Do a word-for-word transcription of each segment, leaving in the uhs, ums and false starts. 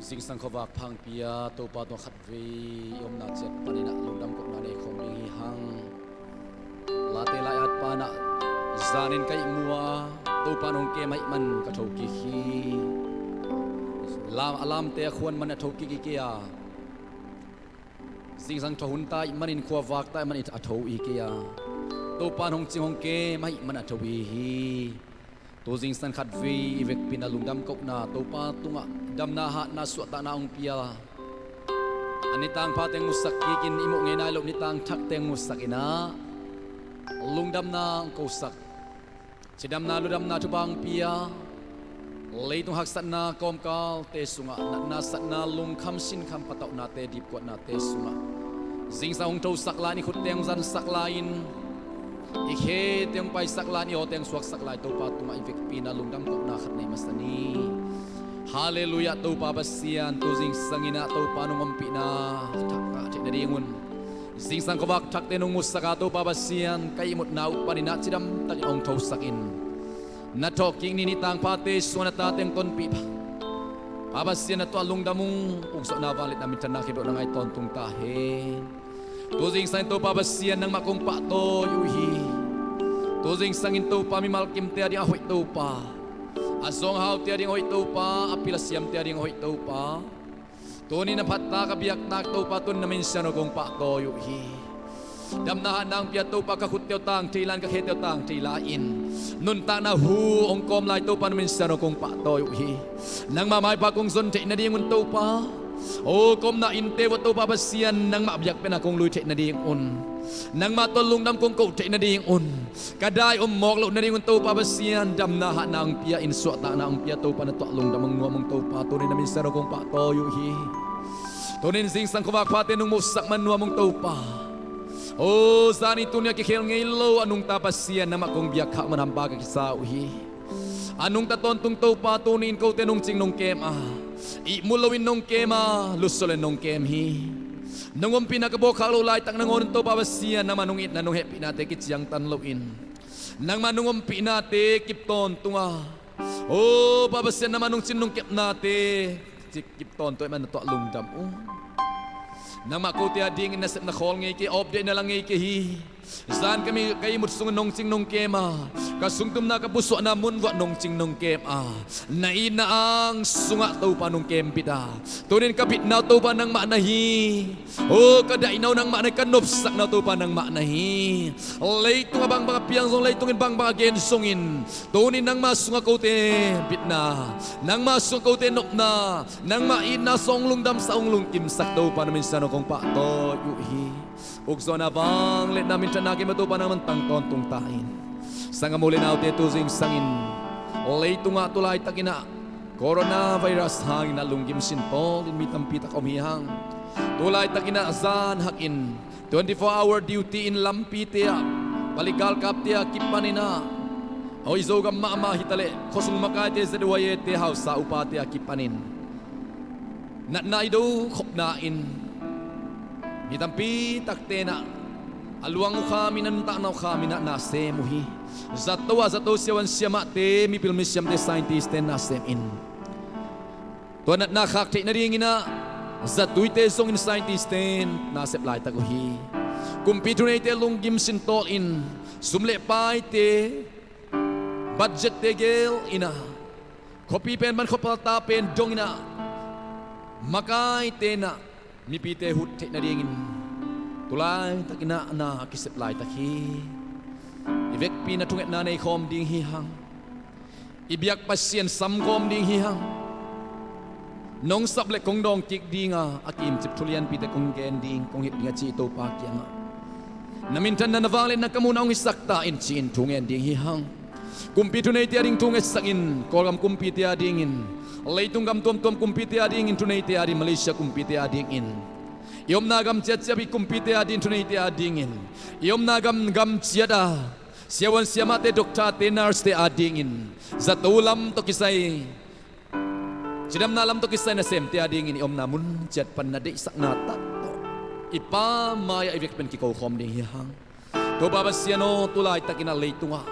Zingsang khuavak pha hong pia Topa tungah khatvei i omna ciat panin ah lungdam kohna nei khawm ding hi hang. Late lai-at pan ah zanin ka ihmu a, Topa in hong kem ahih man ka tho kik hi. Lam, a lamte a khuan man a tho kik hi kei a, zingsang tho hun ta ahih manin, khuavak ta ahih manin a tho hi kei a, Topa in hong cing hong kem ahih man a tho hi hi. Tu zingsang khatvei i vekpi in ah lungdam kohna, Topa tungah damna hatna suahtakna hong pia, a nitang pha teng musak kikin, i muh ngei nai loh nitang thak teng musak in ah lungdamna hong kosak, cidamna ludamna thupha hong pia, leitung haksatna kawmkalte sungah, natna satna lungkham sinkham patauhnate dipkuatnate sungah zingsang hong thosak lai-in, i khutte hong zansak lai-in, i khete hong paisak lai-in, i awte hong suaksak lai Topa tungah i vekpi in ah lungdam kohna khat nei masa ni. Halleluiah. Topa Pasian, tu zingsang in ah Topa nong ompihna thak ngah theih nadingun, zingsang khuavak thakte nong musak a, Topa Pasian, ka ihmutna uh panin ah cidamtakin hong thosak in, na thawhkik ni nitang phate sungah na tate hong tonpih Pa, Pa Pasian, na tuah lungdam ung. Ukzawhna, vangliatna, minthanna, khempeuh na ngai tawntung ta hen. Tu zingsang in Topa Pasian, nangmah kong pahtawi uh hi. Tu zingsang in Topa, mimal kimte ading a hoih Topa, a zawnghaute ading a hoih Topa, a pil a siamte ading a hoih Topa, tuni-in a phattak a biaktak Topa, tuni-in na min siangtho kong pahtawi uh hi. Damna hatna hong pia Topa, ka khutte uh tang thei lai-in, ka khete uh tang thei lai-in, nuntakna hu hong kawm lai Topa, na min siangtho kong pahtawi uh hi. Nangmah maipha kong zon theih nadingun Topa, aw, ka omna innte uah Topa Pasian, nangmah biakpiakna kong lui theih nadingun, nangmah tawh lungdam kong koh theih nadingun, ka dai om mawk loh nadingun Topa Pasian, damna hatna hong pia in, suahtakna hong pia Topa, na tuah lungdam hong nuam ung Topa, tuni-in na min siangtho kong pahtawi uh hi. Tuni-in zingsang khuavak phate nong musak man nuam ung Topa. Aw, zani tuni a kikhel ngei lo a nungta Pasian, nangmah kong biak khak man hampa ka kisa uh hi. A nungta tawntung Topa, tuni-in kote nong cing nong kem a, ihmu loin nong kem a, lusuk loin nong kem hi. Nong ompihna ka bawl khak loh laitak nangawn in Topa Pasian, nangmah nong itna nong hehpihnate kiciangtan loin, nangmah nong ompihnate kip tawntung a, aw Pa Pasian, nangmah nong cin nong kepnate kip tawntung ahih manin na tuah lungdam ung. Nangmah kote adingin nasepna khawl ngei kei, update na la ngei kei hi. Zan ka mi, ka ihmut sungin nong cing nong kem a, ka sungtumna ka pusuahna mun uah nong cing nong kem a, na itna ang sungah Topa nong kembit a, tuni-in ka bitna uh Topa nangmah na hi. Aw, ka daihna uh nangmah na hi, ka nopsakna uh Topa nangmah na hi. Leitung a bangbang a piang zong, leitung in bangbang a gen zongin, tuni-in nangmah sungah kote bitna, nangmah sungah kote nopna, nangmah itna sung hong lungdamsak, hong lungkimsak Topa, na min siangtho kong pahtawi uh hi. Ukzawhna, vangliatna, minthanna khempeuh Topa nangmah tang tawntung ta in. Sanggam u le naute, tu zingsangin leitungah tu laitakin ah coronavirus hangin ah lunggim sintawl in mi tampi tak om hi hang. Tu laitakin ah zan hakin twenty-four hour duty in lampite ah, palik galkapte a kipanin ah, aw, i Zogam mahmah hitaleh khuasung makaite, Z Y A te, hausa upate a kipanin natna i do khopna in mi tampi takte in ah a luang uh khamin, a nuntakna uh khamin ah na sem uh hi. Zato ah zato, siavuan siamahte, mipil misiamte, scientist te in na sem in, tua natna khak theih nadingin ah zatuite zongin scientist te in na sep laitak uh hi. Kumpi thuneite lunggim sintawl in, sum le paite, budget te gel in ah, khuapi pen pan khuapalta pen dong in ah, makaite in ah mipite huh theih nadingin tu laitakin ah na kisep laitak hi. I vekpi in ah thungetna nei khawm ding hi hang. I biak Pasian sam khawm ding hi hang. Nong sap le kong dawng kik ding a, a kimcip thu lianpite kong gen ding, kong hilh ding a ci i Topa kiangah, na minthanna, na vangliatna ka muhna hong hisak ta in, ci-in thu ngen ding hi hang. Kumpi thuneite a ding thu ngetsak in, Kawlgam kumpite a dingin, leitung gam tuamtuam kumpite a dingin, thuneite a ding, Malaysia kumpite a dingin, i omna gam ciatciat i kumpite a ding, thuneite a dingin, i omna gam, gam ciat a siavuan siamahte, doctor te, nurse te a dingin, zato lam tawh kisai, cidamna lam tawh kisai nasemte a dingin i omna mun ciat pan na deihsakna tak tawh i Pa mai-ah i vekpi in kiko khawm ding hi hang. Topa Pasian aw, tu laitakin ah leitungah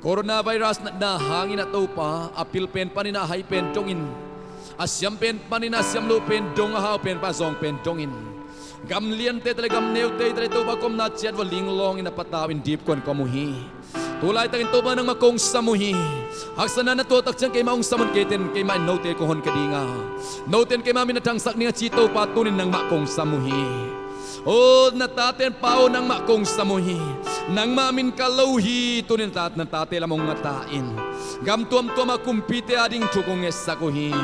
coronavirus natna hangin ah Topa, a pil pen panin ah hai pen dongin A siam pen panin, a siam lo pen dong, a hau pen pan, a zawng pen dongin, gam liante tale gam neute tale Topa kong omna ciat vua linglawngin a patau in dipkuan kong om uh hi. Tulaitakin Topa nangmah kong sam uh hi. Haksatna na tuah tak ciang keimah hong sam un, keiten keimah in note kong hon ka dinga, noten keimah min a thangsak ding a ci Topa tunin nangmah kong sam uh hi. O na taten Pa aw, nangmah kong sam uh hi. Nangmah min ka lo uh hi. Tunin na tate lam hong nga ta in. Gam tuamtuam a kumpite ading thu kong ngetsak uh hi.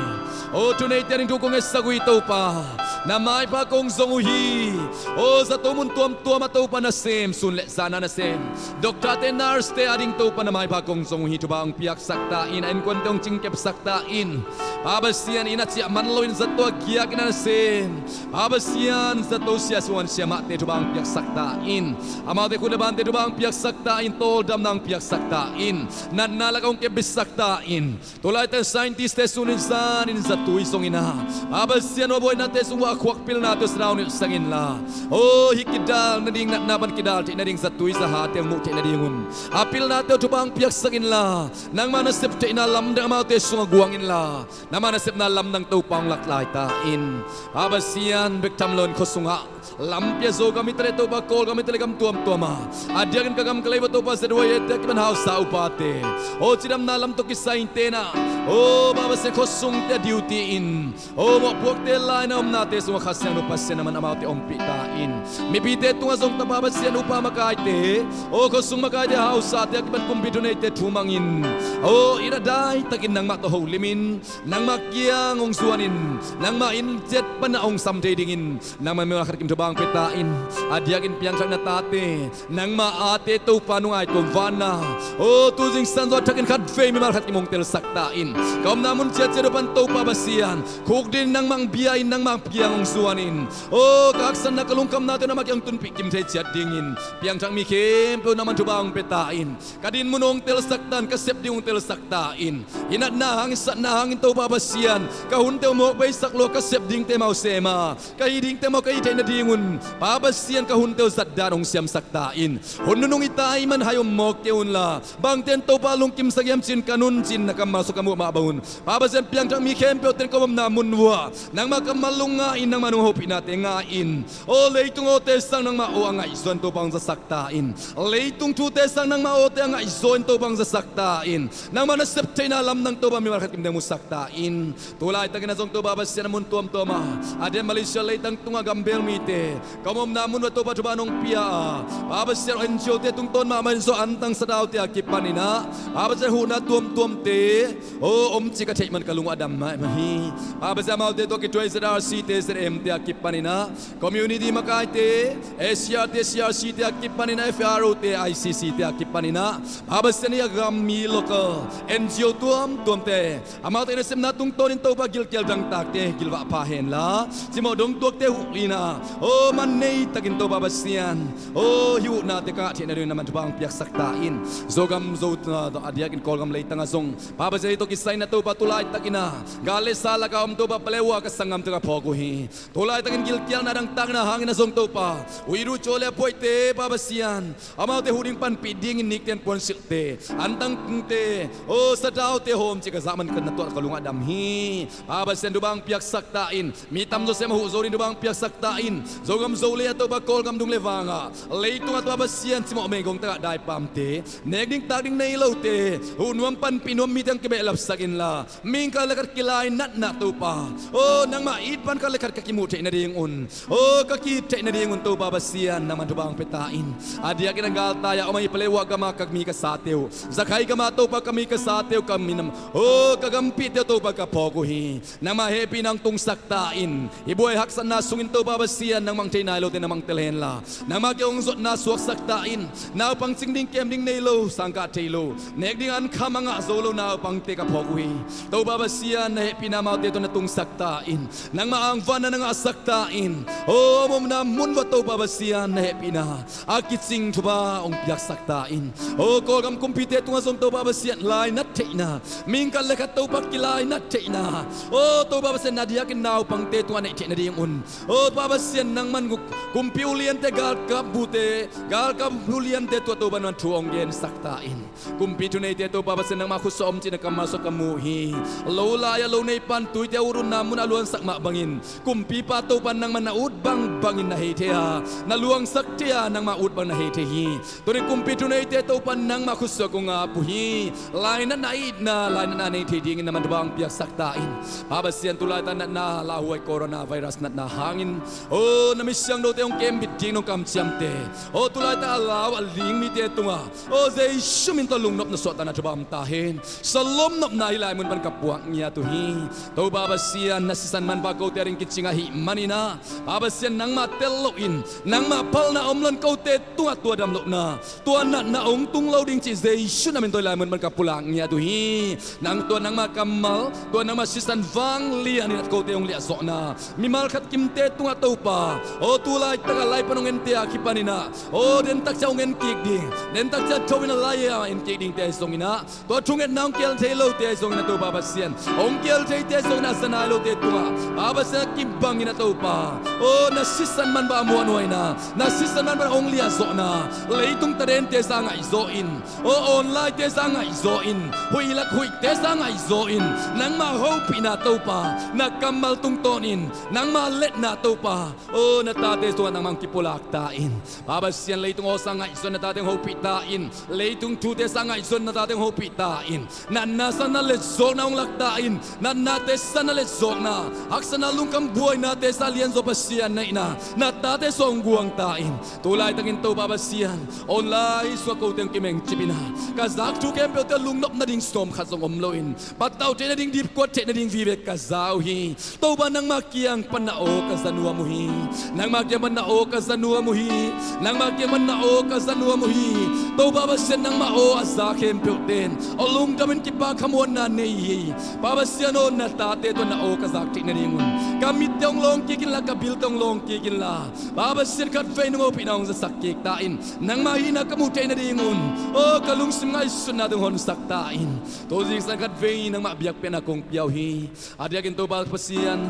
O thuneite ading thu kong ngetsak uh hi Topa. Na maipha kong zong uh hi. O zato mun tuamtuam a Topa nasem, sun le zan a nasem, doctorte, nursete ading Topa na maipha kong zong uh hi. Thupha hong piaksak ta in, a innkuante hong cingkepsak ta in. Pa Pasian, inn a ciah man loin zato a giakin a nasem, Pa Pasian, zato siasuan siamahte thupha hong piaksak ta in. Amaute khut le bante thupha hong piaksak ta in, tawldamna hong piaksak ta in. Natna lak hong kepbitsak ta in. Tulaitakin scientistte sun in zanin zatui zongin a, Pa Pasian, a buainate sung uah a khuak pilnate uh sadau nilhsak inla, o hih kidal nading, natna pan kidal theih nading zatui zahate hong muh theih nadingun a pilnate uh thupha hong piaksak inla, nangmah nasep theihna lamdang amaute sungah guang inla, nangmah nasepna lamdang Topa hong lak lai ta in. Pa Pasian, bek tham loin khua sungah lampi a Zogam hi tale Topa, Kawlgam hi tale, gam tuamtuam a, a diakin ka gam ka lei uah Topa Z Y A te a kipan hausa upate, o cidamna lam tawh kisai in tenah, o Pa Pasian, khua sungte a duty in, o mawhpuakte laina omnate sungah Kha Siangtho Pasian na man amaute ompih ta in. Mipite tungah zong Topa Pasian, upa makaite, o khua sung makaite, hausate a kipan kumpi thuneite thu mangin, o inn a daitakin nangmah tawh holim in, nangmah kiang hong zuanin, nangmah inn ciat panah hong sam thei dingin nangmah mimal khat kim thupha hong pia ta in. A diakin piangthak na tate, nangmah ate Topa nungai tuam vanna, o tu zingsang zawh a thakin khatvei mimal khat kim hong telsak ta in. Ka omna mun ciatciat uh pan Topa Pasian, khukdin nangmah hong bia in, nangmah kiang hong zuanin, o ka haksatna, ka lungkhamnate uh nangmah kiang hong tunpih kim thei ciat dingin piangthak mi khempeuh nangmah thupha hong pia ta in. Ka dinmun hong telsak ta in, ka sep ding hong telsak ta in. Hih natna hang, hih satna hangin Topa Pasian, ka hunte uh mawk beisak lo, ka sep dingte mau sem a, ka hih dingte mau ka hih theih nadingun, Pa Pasian, ka hunte uh zatdan hong siamsak ta in. Hun nunung i tai man hai om mawk kei unla, bangten Topa lungkimsak hiam ci-in ka nung ci-in na kammal sung ka muh mah bangun, Pa Pasian, piangthak mi khempeuhten ka omna mun uah nangmah kammal lungngai in, nangmah nung hopihnate ngai in. O leitung awte sang nangmah aw a ngaihzaw in Topa hong zasak ta in. Leitung thute sang nangmah awte a ngaihzaw in Topa hong zasak ta in. Nangmah nasep theihna lamdang Topa mimal khat kim deng musak ta in. Tulaitakin a zong Topa Pasian, a mun tuamtuam a, a diak Malaysia leitang tungah gambel mite, ka omna mun uah Topa thupha nong pia a, Pa Pasian, N G O te tungtawn mahmah in zong antang sadaute a kipanin ah, Pa Pasian, huhna tuamtuamte, o om cih ka theih man ka lung uh a dam mahmah hi. Pa Pasian, amaute tawh kituak Z R C te, Z M te a kipanin ah, community makaite, A C R te, C R C te a kipanin ah, F R O te, I C C te a kipanin ah, Pa Pasian, hih a gam mi local N G O tuamtuamte, amaute nasepna tungtawnin Topa gilkial dangtakte gilvah pha henla, cimawh dongtuakte huh in ah, o man nei takin Topa Pasian, o hih huhnate ka ngah theih nadingin nangman thupha hong piaksak ta in. Zogam, Zo, a diakin Kawlgam leitang ah zong, Pa Pasian, hih tawh kisai in ah Topa, tulaitakin ah gal le sa lakah om Topa, Paletwa ka sanggamte ka phawk uh hi. Tulaitakin gilkialna dangtakna hangin a zong Topa, uiruh caw le a puaite, Pa Pasian, amaute huh ding panpih dingin nikten puansilhte, antangte, o sadaute hawm cih ka zah man ka na tuah ka lung ah dam hi. Pa Pasian, thupha hong piaksak ta in. Mi tamzaw sem a huh zo ding thupha hong piaksak ta in. Zogam Zolei ah Topa, Kawlgam dung le vangah, leitungah Topa Pasian, cimawh meigong tagah daipamte, nek ding tak ding nei lote, huh nuam panpih nuam mite hong kibehlapsak inla, mihing khat le khat kilainatna Topa, o nangmah it pan khat le khat ka kimuh theih nadingun, o ka ki-it theih nadingun Topa Pasian, nangman thupha hong pia ta in. A diakin a galtai-ah om ahi Paletwa gam a ka mi ka sate uh, Zakhai gam a Topa ka mi ka sate uh, ka minam, o ka gampihte uh Topa ka phawk uh hi. Nangmah hehpihna hong tungsak ta in. Hih buai haksatna sungin Topa Pasian, nangmah hong thei nai lote nangmah hong tel henla, nangmah kiang hong zuatna suaksak ta in. Naupang cing ding kem ding nei lo, sangkah thei lo, nek ding an kham a ngah zo lo naupangte ka phawk uh hi. Topa Pasian, na hehpihna amaute tawh na tungsak ta in. Nangmah angvanna na ngahsak ta in. O a omna mun uah Topa Pasian, na hehpihna a kicing thupha hong piaksak ta in. O Kawlgam kumpite tungah zong Topa Pasian, lainat theihna, mihing khat le khat Topa kilainat theihna, o Topa Pasian, na diakin naupangte tungah neih theih nadingun, o Topa Pasian, nangman kumpi uliante, galkap bute, galkap uliante tungah Topa nangman thu hong gensak ta in. Kumpi thuneite Topa Pasian, nangmah khutsuah om cih na kammal sungah ka mu hi. Lo lai-ah lo pan tuite a ut utna munah luansak mah bangin, kumpipa Topa nangmah na ut bangbangin na hei thei a, na luangsak thei a, nangmah ut bang na hei thei hi. Tuni kumpi thuneite Topa nangmah khutsuah kong ap uh hi. Lainatna a itna, lainatna a nei thei dingin na man thupha hong piaksak ta in. Pa Pasian, tu laitak natna, lauhuai coronavirus natna hangin, o, na mi siangthote hong kembit ding nong kamciamte, o, tu laitak a lau a ling mite tungah, o, Jesu min tawh lungnopna suahtakna thupha om ta hen. Shalom nopna hih lai mun pan ka puak ngiat uh hi. Topa Pasian, na sisan manpha kote ading kicing ahih manin ah, Pa Pasian, nangmah tel loin, nangmah phalna om loin kote tungah tua dam lohna, tua natna hong tung lo ding cih Jesu na min tawh hih lai mun pan ka pulak ngiat uh hi. Nang tua nangmah kammal, tua nangmah sisan vanglian in ah kote hong liahzawhna, mimal khat kimte tungah Topa, o, tu laitak a lai pan hong ente a kipanin ah, o, dentak ciang hong en kik ding, dentak ciang tho in a lai a en kik dingte zongin ah, tua thungetna hong kial thei lote zongin ah Topa Pasian, hong kial theite zongin ah a za nai lote tungah, Pa Pasian, a kibangin ah Topa, o, na sisan manpha muanhuaina, na sisan manpha hong liahzawhna, leitung tadente sang ngaihzaw in, o, online-te sang ngaihzaw in, huih lak huihte sang ngaihzaw in, nangmah hopihna Topa, na kammal tungtawnin, nangmah letna Topa, o, na tate tungah nangmah hong kipulak ta in. Pa Pasian, leitung aw sang ngaihsun na tate hong hopih ta in. Leitung thute sang ngaihsun na tate hong hopih ta in. Natna sang na letzawkna hong lak ta in. Natnate sang na letzawkna, haksatna, lungkham buainate sang lianzaw Pasian na hihna, na tate sung hong guang ta in. Tu laitakin Topa Pasian, online suak kote hong kimengcipin ah, ka zak thu khempeuhte lungnop nading sawm khat zong om loin, patauh theih nading, dipkuat theih nading vive ka za uh hi. Topa, nangmah kiang pan na aw ka za nuam uh hi. Nangmah kiang pan na aw ka za nuam uh hi. Nangmah kiang pan na aw ka za nuam uh hi. Topa Pasian, nangmah aw a za khempeuhte in aw lungdamin kipak khamuanna nei hi. Pa Pasian aw, na tate tawh na aw ka zak theih nadingun ka mitte hong lawng kik inla, ka bilte hong lawng kik inla, Pa Pasian, khatvei nong hopihna hong zasak kik ta in. Nangmah hihna ka muh theih nadingun, aw, ka lungsim ngaihsutna dong honsak ta in. Tua zingsang khatvei nangmah biakpiakna kong pia uh hi. A diakin Topa Pasian,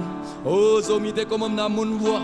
o, Zomite kong omna mun vuah,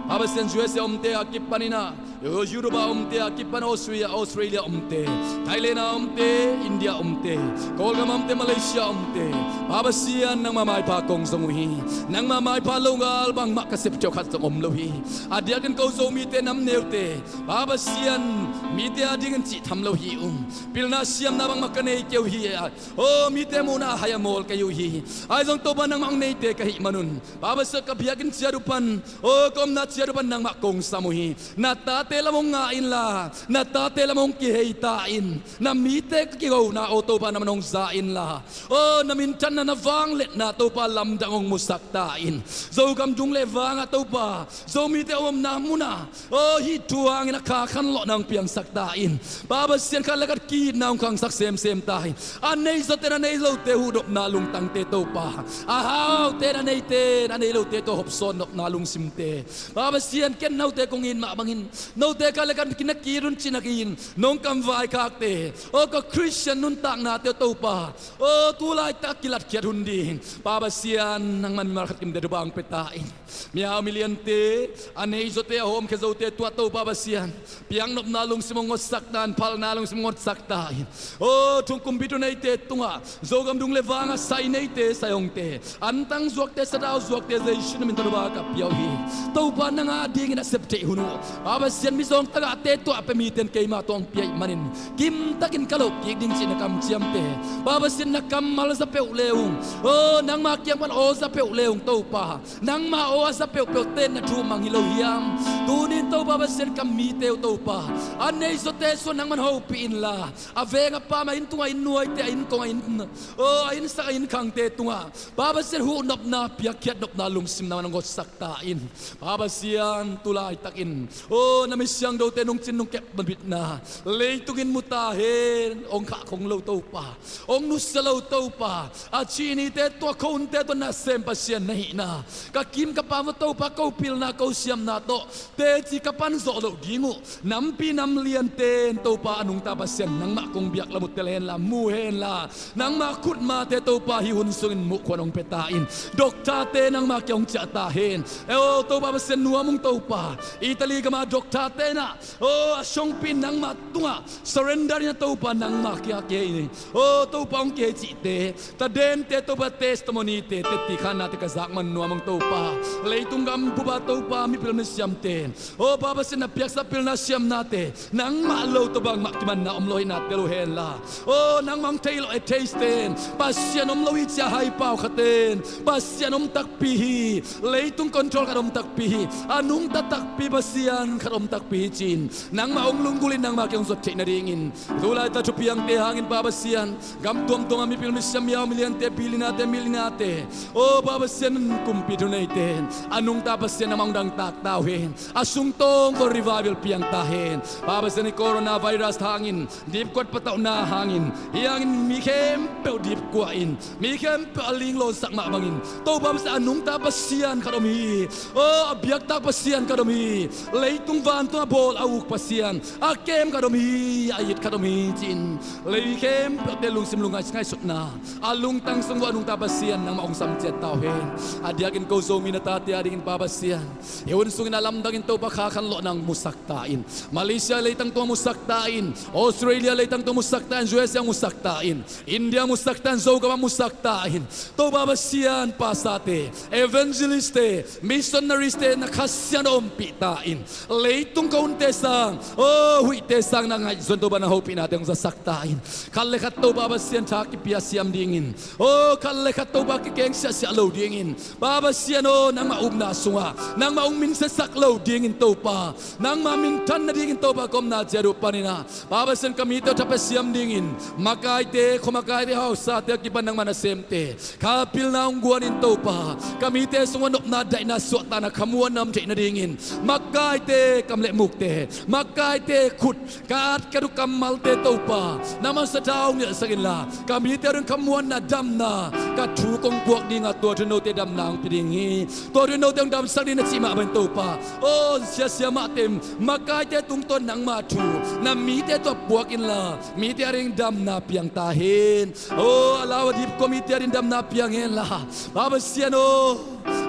Pa Pasian, U S A omte a kipanin ah, o, Europe a omte a kipan, Australia, Australia omte, Thailand a omte, India omte, Kawlgam a omte, Malaysia omte, Pa Pasian, nangmah maipha kong zong uh hi. Nangmah maipha lo ngal bangmah ka septhiau khat zong om lo hi. A diakin ko Zomite namneute, Pa Pasian, mite a dingin cih tham lo hi ung. Pilna siamna bangmah ka nei kei uh hi. O, mite muhna a hai a mawl kei uh hi. Ahi zong Topa, nangmah hong neite ka hih manun, Pa Pasian, ka biakinn ciat uh pan, o, ka omna ciat uh pan nangmah kong sam uh hi. Na tate lam hong nga inla, na tate lam hong kihei ta in. Na mite ka kihona, o Topa, na man hong za inla, o, na minthanna, na vangliatna Topa, lamdang hong musak ta in. Zogam dung le vangah Topa, Zomite omna munah, o, hih thu hangin a kha khanlawhna hong piangsak ta in. Pa Pasian, khat le khat ki-itna hong khangsak semsem ta in. A nei zawte in a nei lote huhnopna lungtangte Topa, a haute in a neite in a nei lote tawh hopsawn nopna lungsimte, Pa Pasian, ken note kong it mah bangin, note khat le khat na ki-it un cih na ki-it in nong kam vaikhakte, o, ka Khristian nuntaknate Topa, o, tu laitak kilatkhiat hun ding, Pa Pasian, nangman mimal khat kimte thupha hong pia ta in. Mihau miliante, a nei zawte, a hawmkhia zote tungah Topa Pasian, piaknopna lungsim hong ngotsak ta in, phalna lungsim hong ngotsak ta in. O, thu kumpi thuneite tungah, Zogam dung le vangah sai neite, sai hongte, antang zuakte, sadau zuakte, Jesu na min tawh thupha ka pia uh hi. Topa, nang a dingin a sep theih hun uh, Pa Pasian, mizawng tagahte tungah a pia mite in keima tawh hong pia ahih manin, kimtakin ka loh kik ding cih na kamciamte, Pa Pasian, na kammal za peuh le ung, o, nangmah kiang pan aw za peuh le ung Topa. Nangmah aw a za peuhpeuhte in na thu mang hi lo hiam? Tuni-in Topa Pasian, ka mite uh Topa, a nei zawte sungah nangman hopih inla, a veng a paam, a inn tungah inn nuaite, a inn kong, a inn, o, a innsak, a innkhangte tungah, Pa Pasian, huhnopna, piakkhiat nopna lungsim nangman hong ngotsak ta in. Pa Pasian, tu laitakin, o, na mi siangthote nungcin nungkep bangbitna leitung in mu ta hen. Hong khahkhong lo Topa, hong nusia lo Topa, a ci nite tungah, khuahunte tawh nasem Pasian na hihna, ka kim ka paam uh Topa, ko pilna, ko siamna tawh teci ka pan zawh loh ding uh nampi nam liante in Topa, a nungta Pasian, nangmah kong biak lam uh tel henla, mu henla, nangmah khutmate Topa, hih hun sungin muhkhuan hong pia ta in. Doctor-te nangmah kiang hong ciah ta hen. Eo Topa Pasian, nu nuam ung Topa. Italy gama doctor tenah, oh, a songpi nangmah tungah surrender in a Topa nangmah kia kei ni. Oh, Topa hong kei cihte, tadente Topa testimony te, tetti khanate ka zak man nuam ung Topa. Leitung gam bupa Topa mipil misiamte, oh, Papa Pasian na piaksa pilna siamnate nangmah lo tawh bangmah kimanna om lo hi na tel uh henla. Oh, nangmah hong thei lo atheist ten, Pasian om lo hi cia haipau khaten, Pasian om takpi hi. Leitung control khat om takpi hi. A nungta takpi Pasian khat om takpi hi ci-in nangmah hong lunggulh in nangmah kiang hong zuat theih nadingin, tulaitak thupiangte hangin Papa Pasian, gam tuamtuam a mipil misiam, millionaire-te, billionaire-te, millionaire-te, oh, Papa Pasian, kumpi thuneite, a nungta Pasian nangmah hong dangtak ta uh hen. A sungtawng khawng revival piang ta hen. Papa Pasian, i coronavirus hangin, dipkuat patauhna hangin, hi hangin mi khempeuh dipkuahin, mi khempeuh a linglawnsak mah bangin, Topa Pasian, a nungta Pasian khat om hi. Oh, a biaktak Pasian khat om hi. Leitung vantung a bawl a uk Pasian, a kem khat om hi, a it khat om hi ci-in, lei khempeuhte lungsim lungngai ngaihsutna, a lungtang sung uh a nungta Pasian nangmah hong sam ciat ta uh hen. A diakin ko Zomi na tate a dingin Papa Pasian, hih hun sungin a lamdangin Topa kha khanlawhna hong musak ta in. Malaysia leitang tungah musak ta in. Australia leitang tungah musak ta in. U S A musak ta in. India musak ta in. Zogam ah musak ta in. Topa Pasian, pastorte, evangelistte, missionaries-te na Kha Siangtho ompih ta in. Leitung kawmte sang, oh, huihte sang na ngaihzon Topa na hopihnate hong zasak ta in. Khat le khat Topa Pasian tha kipia siam dingin, oh, khat le khat Topa kikeng siahsiah lo dingin, Papa Pasian aw, nangmah upna sungah nangmah hong minsiasak lo dingin Topa, nangmah minthan nadingin Topa ka omna ciat uh panin ah, Papa Pasian, ka mite uh tha pia siam dingin, makaite, khua makaite, hausate a kipan nangmah nasemte kha pilna hong guanin Topa, ka mite sungah nopna, daihna, suahtakna, khamuanna om theih nadingin, makaite kam le mukte, makaite khut, ka at ka tu kammalte Topa, nangmah sathau hong nialsak inla, ka mite ading khamuanna, damna, ka thu kong puak ding a, tua thu in note damna hong pia ding hi. Tua thu in note hong damsak ding na cih mah bangin Topa, aw, sia siamahte, makaite tungtawn nangma thu na mite tawh puak inla, mite ading damna piang ta hen. Aw, a lau a dipkua mite ading damna piang henla, Papa Pasian aw,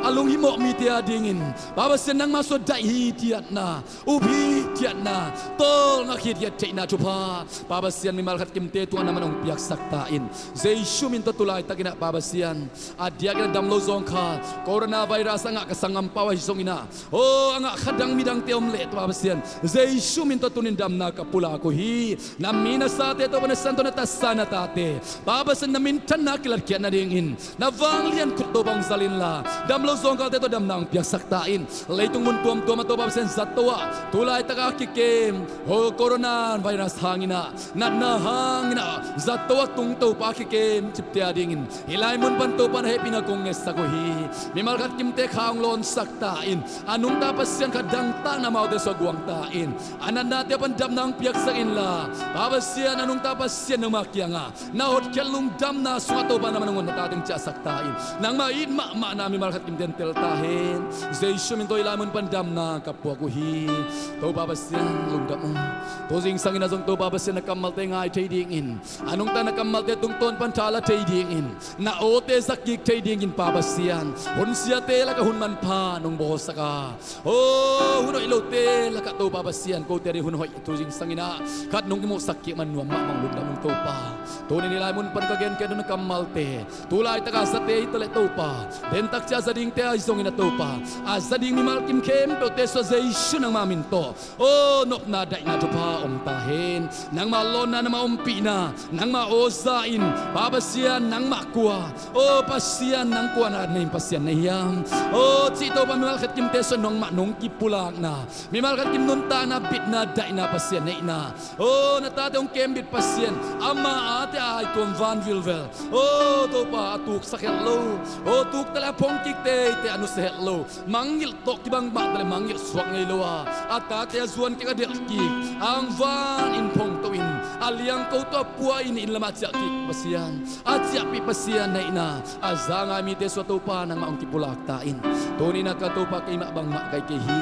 a lunghimawh mite adingin, Papa Pasian, nangmah sungah daih hithiatna, up hithiatna, tawlnga hithiat theihna thupha, Papa Pasian, mimal khat kimte tungah nangman hong piaksak ta in. Jesu min tawh tu laitakin ah, Papa Pasian, a diakin a dam lo zawngkhal, coronavirus a ngah ka sanggampa uh ahi zongin ah, aw, a ngah kha dang midangte om leh, Papa Pasian, Jesu min tawh tuni-in damna ka pulak uh hi. Na mi na sate Topa, na Siangtho na tatsa na tate, Papa Pasian, na minthanna kilatkhiat nadingin na vanglian khut Topa hong zal inla, dam lo zawngkhalte tawh damna hong piaksak ta in. Leitung mun tuamtuam ah Topa Pasian, zato ah tu laitak a kikem, aw, coronavirus hangin ah, natna hangin ah zato a tung Topa a kikem cipte adingin, hih lai mun pan Topa na hehpihna kong ngetsak uh hi. Mimal khat kimte kha hong lawnsak ta in. A nungta Pasian khat dangtakna amaute sungah guang ta in. A natnate pan damna hong piaksak inla, Papa Pasian, a nungta Pasian, nangmah kiangah na hotkhiat lungdamna sungah Topa, nangman hong hon, na tate hong ciahsak ta in. Nangmah it mahmahna mimal khat kimte in tel ta hen. Jesu min tawh hih lai mun pan damna ka puak uh hi. Topa Pasian, lungdam ung. Tu zingsang in ah zong Topa Pasian, na kammalte ngai thei dingin, a nungta na kammalte tungtawn pan tha la thei dingin, na awte zakkik thei dingin, Papa Pasian, hun siate lakah hun manpha nong bawlsak a, aw, hun hoih lote lakah Topa Pasian, kote ading hun hoih tu zingsang in ah khat nong kimuhsak kik man nuam mahmah ung. Lungdam ung Topa. Tuni-in hih lai mun pan ka genkhia na kammalte, tu laitak a zate hi taleh Topa, dentak ciang a za dingte ahi zongin ah Topa, a za ding mimal kim khempeuhte sungah Jesu nangmah min tawh, aw, nopna, daihna, thupha om ta hen. Nangmah lawnna, nangmah ompihna, nangmah aw za in, Papa Pasian, nangmah kua, aw Pasian, nang kua na nei Pasian na hiam, aw, cih Topa, mimal khat kimte sungah nangmah nong kipulakna, mimal khat kim nuntakna, bitna, daihna, Pasian neihna, aw, na tate hong kembit Pasian, ama ate a aituam van vilvel, aw Topa, a tuksak het lo, aw, tuk taleh a phongkik teitei, a nusia het lo, mangngilh tawh kibang mah taleh mangngilh suak ngei lo a, a tate a zuan kik, a delh kik, a hong van in phongto in, a liangko tawh a pua in, inn lamah a ciah kik Pasian, a ciahpih Pasian neihna, a za ngai mite sungah Topa, nangmah hong kipulak ta in. Tuni-in ah ka Topa, keimah bangmah ka hi kei hi.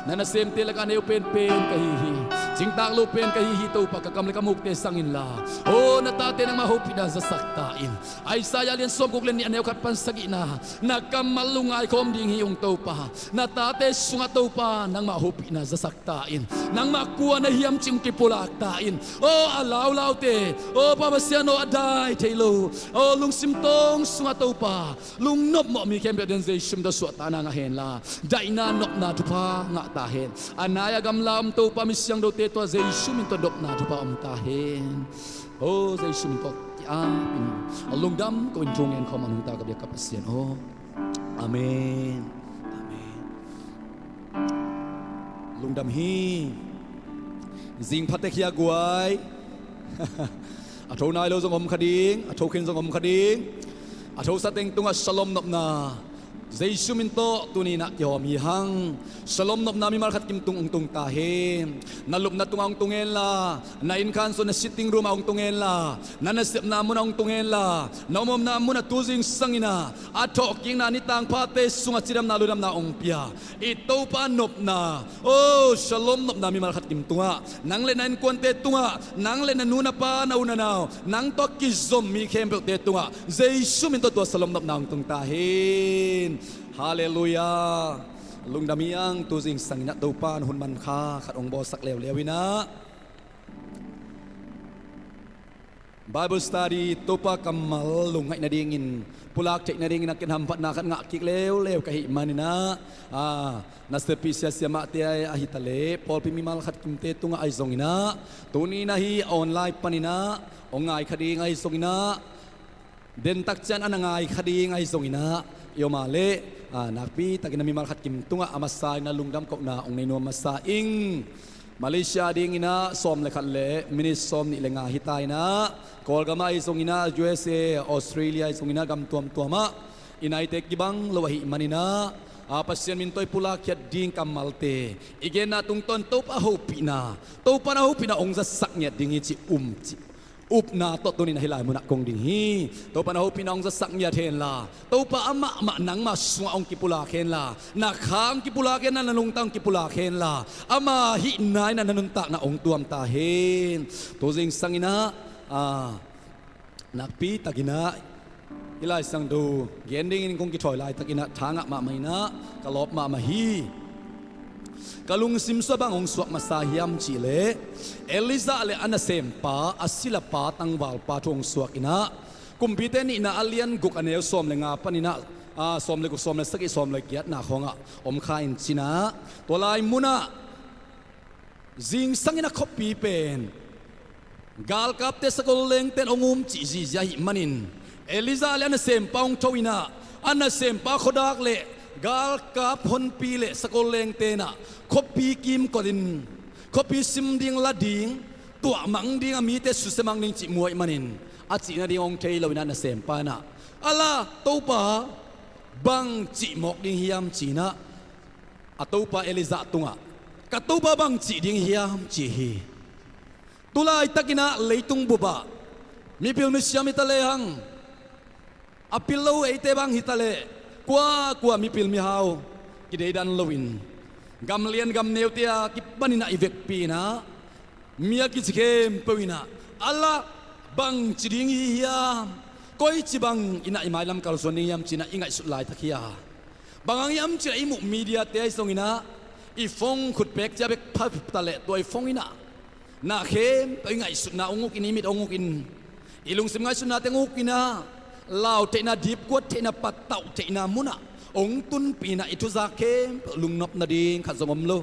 Na nasemte lakah a neu penpen ka hi hi. Cingtak lo pen ka hi hi Topa, ka kam le ka mukte sang inla, aw na tate nangmah hopihna zasak ta in. Isaiah lian sawmguk lian nih a neu khat pan sagihna, na kammal lungngaihkhawm ding hi ung Topa. Na tate sungah Topa nangmah hopihna zasak ta in. Nangmah kua na hiam cih ung kipulak ta in. Aw a laulaute, aw Pa Pasian aw a dai thei lo, aw lungsim tawng sungah Topa lungnopmawh mi khempeuh den Jesu min tawh suahtakna ngah henla, daihna nopna thupha ngah ta hen. A nai a gamla om Topa mi siangthote tungah Jesu min tawh nopna thupha om ta hen. Aw Jesu min tawh ki-apin, aw lungdam ko in thu ngen khawm a nungta ka biak ka Pasian aw. Amen. Amen. Lungdam hi. Zing pha tek hi a guai. A tho nai lo zong om kha ding, a tho khin zong om kha ding. A thosa teng tungah shalom nopna Jesu min tawh tuni-in ah kihawm hi hang. Shalom nopna mimal khat kim tung ung tung ta hen. Na lupna tungah ung tung henla, na innkhan sung na sitting room ah ung tung henla, na nasepna munah ung tung henla, na omomna munah tu zingsang in ah a thawhkikna nitang phate sungah cidamna ludamna ung pia i Topa nopna, aw shalom nopna mimal khat kim tungah, nang le na innkuante tungah, nang le na nu na pa na u na nau, nang tawh kizom mi khempeuhte tungah Jesu min tawh tua shalom nopna ung tung ta hen. Halleluiah. Lungdam hi hang. Tu zingsang in ah Topa in hun man kha khat ung bawlsak leuleu in ah Bible study, Topa kammal lungngaih nadingin, pulak theih nadingin a kin hamphatna khat ngah kik leuleu ka hih manin ah, a, nasepih sia siamahte ahi taleh pawlpi mimal khat kimte tungah ahi zongin ah, tuni-in ahi online panin ah hong ngai kha ding ahi zongin ah, dentak ciang a na ngai kha ding ahi zongin ah, i om a leh, a, nakpi takin a mimal khat kim tungah a masa in a lungdam kohna hong nei nuam masa ing. Malaysia dingin ah sawm le khat le minit sawm nih le nga hi ta in ah, Kawlgam ah ahi zongin ah, U S A, Australia ahi zongin ah, gam tuamtuam ah i naite kibang lo ahih manin ah, a, Pasian min tawh i pulak khiat ding kammalte, i genna tungtawn Topa hopihna, Topa na hopihna hong zatsak ngiat ding hi cih um cih upna tawh tuni-in ah hih lai munah kong ding hi. Topa na hopihna hong zatsak ngiat henla, Topa amah mah nangma sungah hong kipulak henla, na kha hong kipulak henla, na lungtang hong kipulak henla, ama hihna in ah na nuntakna hong tuam ta hen. Tu zingsang in ah, a, nakpi takin ah hih Lai Siangtho gen dingin kong kithawi laitakin ah tha ngah mahmah in ah ka lawp mahmah hi. Ka lungsim sungah bang hong suak masa hiam cih leh, Elijah le a nasempa, a silapa, tangvalpa thu hong suak in ah, Kumpite nihna a lian guk a neu sawm le nga panin ah, a, sawm le guk, sawm le sagih, sawm le giatna khawngah om kha in cin ah, tua lai munah zingsang in a khuapi pen galkapte, sakol lengte in hong um cih zihziah ahih manin, Elijah le a nasempa hong tho in ah, a nasempa khuadak le galkap honpi le sakol lengte in ah khuapi kimkot in, khuapi sim ding, la ding, tuahmang ding, a mite susia mang ding cih mu ahih manin, a cih nading hong thei lo in ah, a nasempa in ah, a la, Topa, bang cih mawk ding hiam ci in ah, a topa Elijah tungah, ka Topa bang cih ding hiam ci hi. Tu laitakin ah leitung bup ah mipil misiam hi ta lehang, a pil lo eite bang hi ta leh, kuakua mipil mihau kideidan loin, gam lian gam neute a kipanin ah i vekpi in ah, mi a kici khempeuh in ah, a la, bang ci ding hi hiam, koici bangin ah i mailam kalsuan ding hiam ci in ah i ngaihsut laitak hi a, bang hang hiam cih leh i muh mediate ahi zongin ah, i phone khutpek ciang bek pha ta leh, tua i phone in ah na khempeuh i ngaihsutna hong ukin, i mit hong ukin, i lungsim ngaihsutnate hong ukin ah, lau theihna, dipkuat theihna, patauh theihna munah hong tunpih in ah, i thuzak khempeuh lungnop nading khat zong om lo.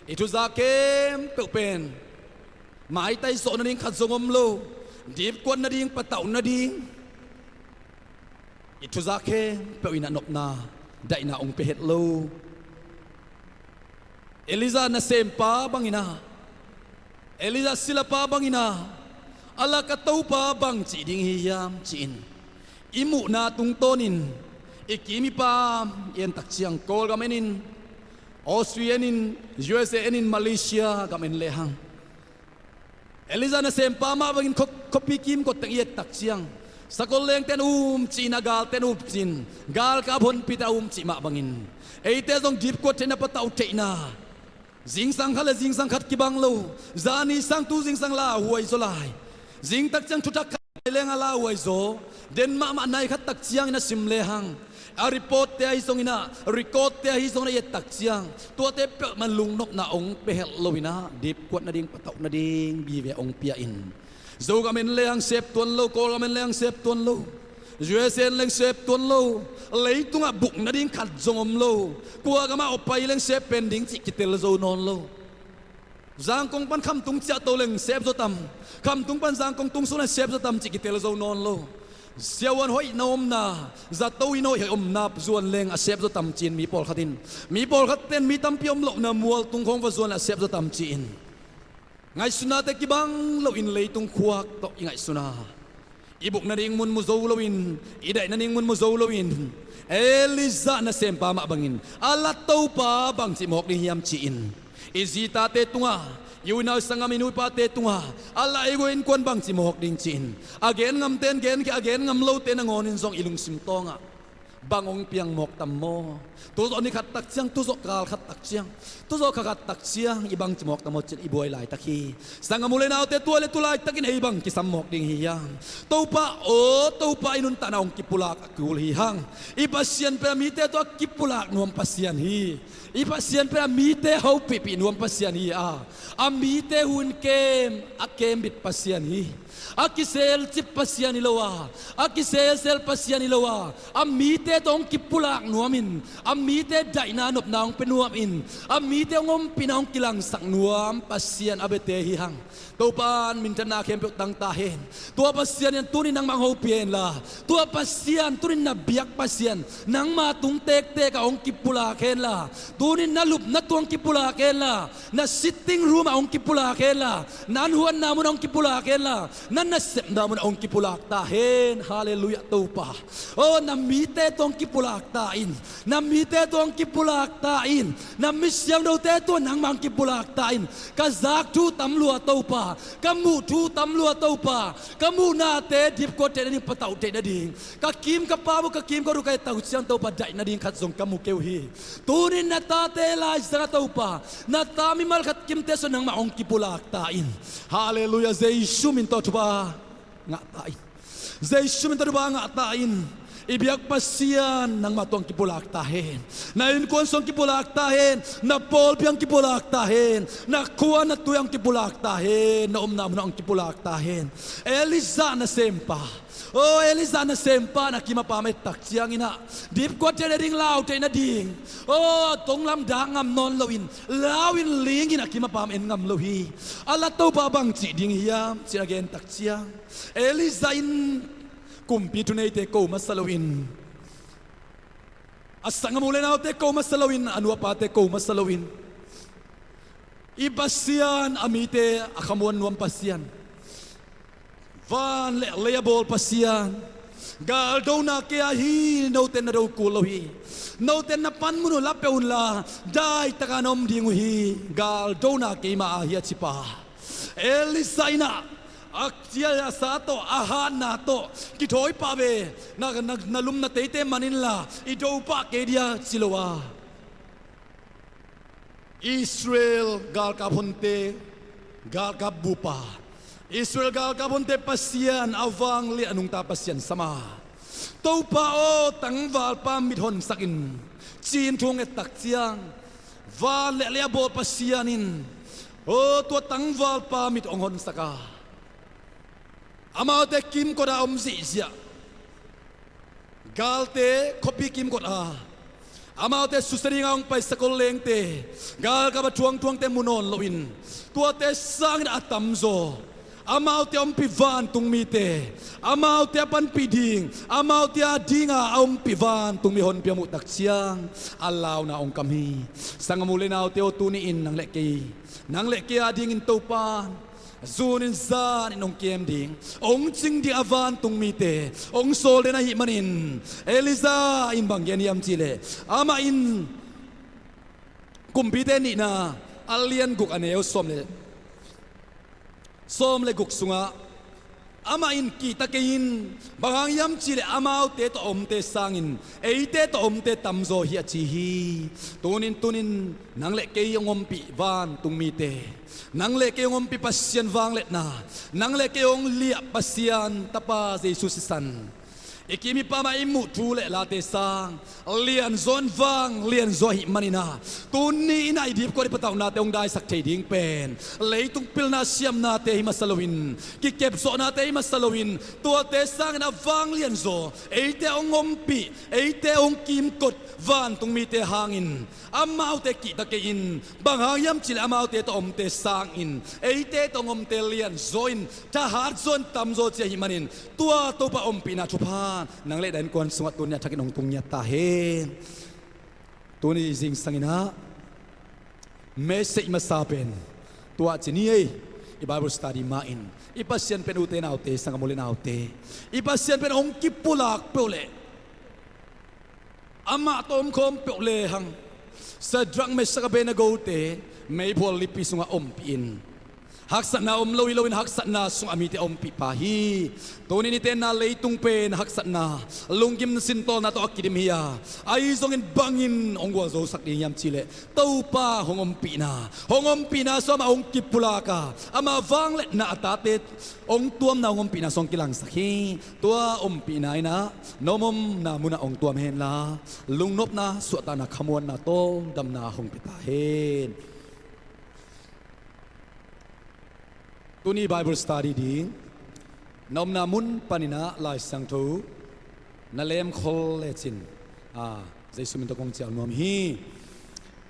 I thuzak khempeuh pen maitai zawh nading khat zong om lo. Dipkuat nading, patauh nading, i thuzak khempeuh in ah nopna, daihna hong pia het lo. Elijah nasempa bangin ah, Elijah silapa bangin ah, a la, ka Topa bang cih ding hi hiam ci-in, i muhna tungtawnin i kim i pam i en tak ciang, Kawlgam en in, Australia en in, U S A en in, Malaysia gam en lehang, Elijah nasempa mah bangin khuapi kimkot teng i et tak ciang, sakol lengte in um cih in ah, galte in um cih in, galkap honpite a um cih mah bangin, eite zong dipkuat theihna, patauh theihna, Zingsang khat le zingsang khat kibang lo. Zani sang tu zingsang lauhuai zaw lai. Zingtak ciang thutak khat leng a lauhuai zaw. Den mahmah nai khat tak ciangin a sim lehang, a report te ahi zongin ah, record te ahi zongin a i et tak ciang, tuate peuhmah lungnopna hong pia helh loin ah, dipkuat nading, patauh nading vive hong pia in. Zogam en lehang sep tuan lo, Kawlgam en lehang sep tuan lo, U S A en leng sep tuan lo, leitungah buk nading khat zong om lo, kua gamah awpai leng sep pen ding cih kitel zo nawn lo. Zangkong pan Khamtung ciah to leng sep zaw tam, Khamtung pan Zangkong tung sung leng sep zaw tam cih kitel zo nawn lo. Siavuan hoih na omna, zato inn hoih hoih omna zuan leng a sep zaw tam ci-in mi pawlkhat in, mi pawlkhat ten mi tampi om lohna mual tung khawng va zuan leng a sep zaw tam ci-in, ngaihsutnate kibang loin leitung khuak tawh i ngaihsun a, i buk nading mun mu zo loin, i daih nading mun mu zo loin, Elijah nasempa mah bangin, a la Topa bangci mawk ding hiam ci-in, i zitate tungah, i unau i sanggam, i nu i pate tungah, a la ei gua innkuan bangci mawk ding ci-in, a gen ngamte in gen kei, a gen ngam lote nangawnin zong i lungsim tawngah bang hong piang mawk tam maw? Tuzawh ni khat tak ciang, tuzawh kal khat tak ciang, tuzawh kha khat tak ciang i bangci mawk tam maw ci-in i buai laitak hi. Sanggam u le naute, tua le tu laitakin ei bang kisam mawk ding hi hiam? Topa aw, Topa i nuntakna hong kipulak a kul hi hang. I Pasian pen a mite tawh a kipulak nuam Pasian hi. I Pasian pen a mite hopihpih nuam Pasian hi a, a mite hun kem a kembit Pasian hi. A kiselcip Pasian hi lo a, a kiselsel Pasian hi lo a, a mite tawh hong kipulak nuamin, a mite daihna nopna hong pia nuamin, a mite hong ompihna hong kilangsak nuam Pasian a biate hi hang. Topa in minthanna khempeuh tang ta hen. Tua Pasian in tunin nangmah hong hopih hen la, tua Pasian tunin na biak Pasian nangma tung tektek ah hong kipulak hen la, tunin na lupna tungah hong kipulak hen la, na sitting room ah hong kipulak hen la, na anhuanna munah hong kipulak hen la, na nasepna munah hong kipulak ta hen. Halleluiah Topa. Aw, na mite tawh hong kipulak ta in, na mite tawh hong kipulak ta in, na mi siangthote tawh nangmah hong kipulak ta in. Ka zak thu tam lua Topa, ka muh thu tam lua Topa, ka muhnate dipkuat theih nading, patauh theih nading, ka kim ka pam uh, ka kim ka ut uh ka et tak uh ciang Topa, daih nading khat zong ka mu kei uh hi. Tunin na tate laizang ah Topa, na ta mimal khat kimte sung nangmah hong kipulak ta in. Halleluiah, Jesu min tawh thupha ngah ta in. Jesu min tawh thupha ngah ta in. I biak Pasian nangmah tawh hong kipulak ta hen. Na innkuan sung hong kipulak ta hen. Na pawlpi ah hong kipulak ta hen. Na khua na tui ah hong kipulak ta hen. Na omna munah hong kipulak ta hen. Elijah nasempa, aw, Elijah nasempa in a kim a pam et tak ciangin ah, dipkuat theih nading, lau theih nading, aw, tonglam dak ngam nawn loin, lau in ling in a kim a pam en ngam lo hi. A la Topa bangci ding hiam ci-in a gen tak ciang, Elijah in kumpi thuneite ko masa loin, a sanggam u le naute ko masa loin, a nu a pate ko masa loin, i Pasian a mite a khamuan nuam Pasian, van le lei a bawl Pasian, galdona kei a hi, note na do kul lo hi. Note na panmun uh la peuh unla, daitaka na om ding uh hi. Galdona keima a hi, a ci pa. Elijah in ah, a cial a sa tawh, a hatna tawh kithawi pah ve. Na, na, na lumna teitei man inla, i do pah kei dia, ci lo a, Israel galkap honte galkap bupa, Israel galkap honte Pasian a vanglian a nungta Pasian sam a, Topa aw, tangvalpa mit honsak in, ci-in thu hong et tak ciang, van le lei a bawl Pasian in, aw, tua tangvalpa mit hong honsak a, amaute kimkot a om zihziah, galte khuapi kimkot a, amaute susia dinga hong pai sakol lengte, galkap a thuangthuangte mu nawn loin, tuate sangin a tamzaw, amaute ompih vantung mite, amaute a panpih ding, amaute a dinga a ompih vantung mi honpi a muh tak ciang, a launa hong kam hi. Sanggam u le naute aw, tuni-in nang le kei, nang le kei a dingin Topa in zunin zanin hong kem ding, hong cing ding a vantung mite hong sawl den ahih manin, Elijah in bang gen hiam cih leh, amah in Kumpite nihna a lian guk a neu sawm le, sawm le guk sungah, Amah in kihta kei in, bang hang hiam cihleh amaute tawh a omte sangin eite tawh a omte tamzaw hi a ci hi. Tunin, tunin nang le kei hong ompih vantung mite, nang le kei hong ompih Pasian vangliatna, nang le kei hong liah Pasian Tapa Jesu sisan, i kim i pam ah i muh thu le late sang lianzaw in vang lianzaw ahih manin ah, tuni in ah i dipkuat i patauhnate hong daisak thei ding pen leitung pilna siamnate hi masa loin, kikepzawhnate hi masa loin, tuate sangin a vang lianzaw, eite hong ompih, eite hong kimkot vantung mite hangin amaute kihta kei in, bang hang hiam cihleh amaute tawh omte sangin eite tawh hong omte lianzaw in, thahat zaw in, tamzaw ci ahih manin, tua Topa ompihna thupha nang le na innkuan sungah tuni a thakin hong tung ngiat ta hen. Tuni zingsang in ah message masa pen tua ci ni ei. I Bible study ma-in i Pasian pen ute naute, sanggam u le naute, i Pasian pen hong kipulak peuh leh, amah tawh omkhawm peuh lehang, Shadrach, Meshach, Abednego-te meiphual lipi sungah ompih in, haksatna om lo hi loin haksatna sungah mite a ompih pa hi. Tunin i tenna leitung pen haksatna, lungkim sintawlna tawh a kidim hi a, ahi zongin bangin hong gualzosak ding hiam cihleh, Topa hong ompihna, hong ompihna sungah amah hong kipulak a, ama vangliatna, a tate hong tuamna hong ompihna sungah hong kilangsak hi. Tua ompihna in ah na om omna munah hong tuam henla, lungnopna, suahtakna, khamuanna, tawldamna hong pia ta hen. Tuni Bible study ding na omna mun panin ah Lai Siangtho na lemkhol lecin, a, Jesu min tawh kong cial nuam hi.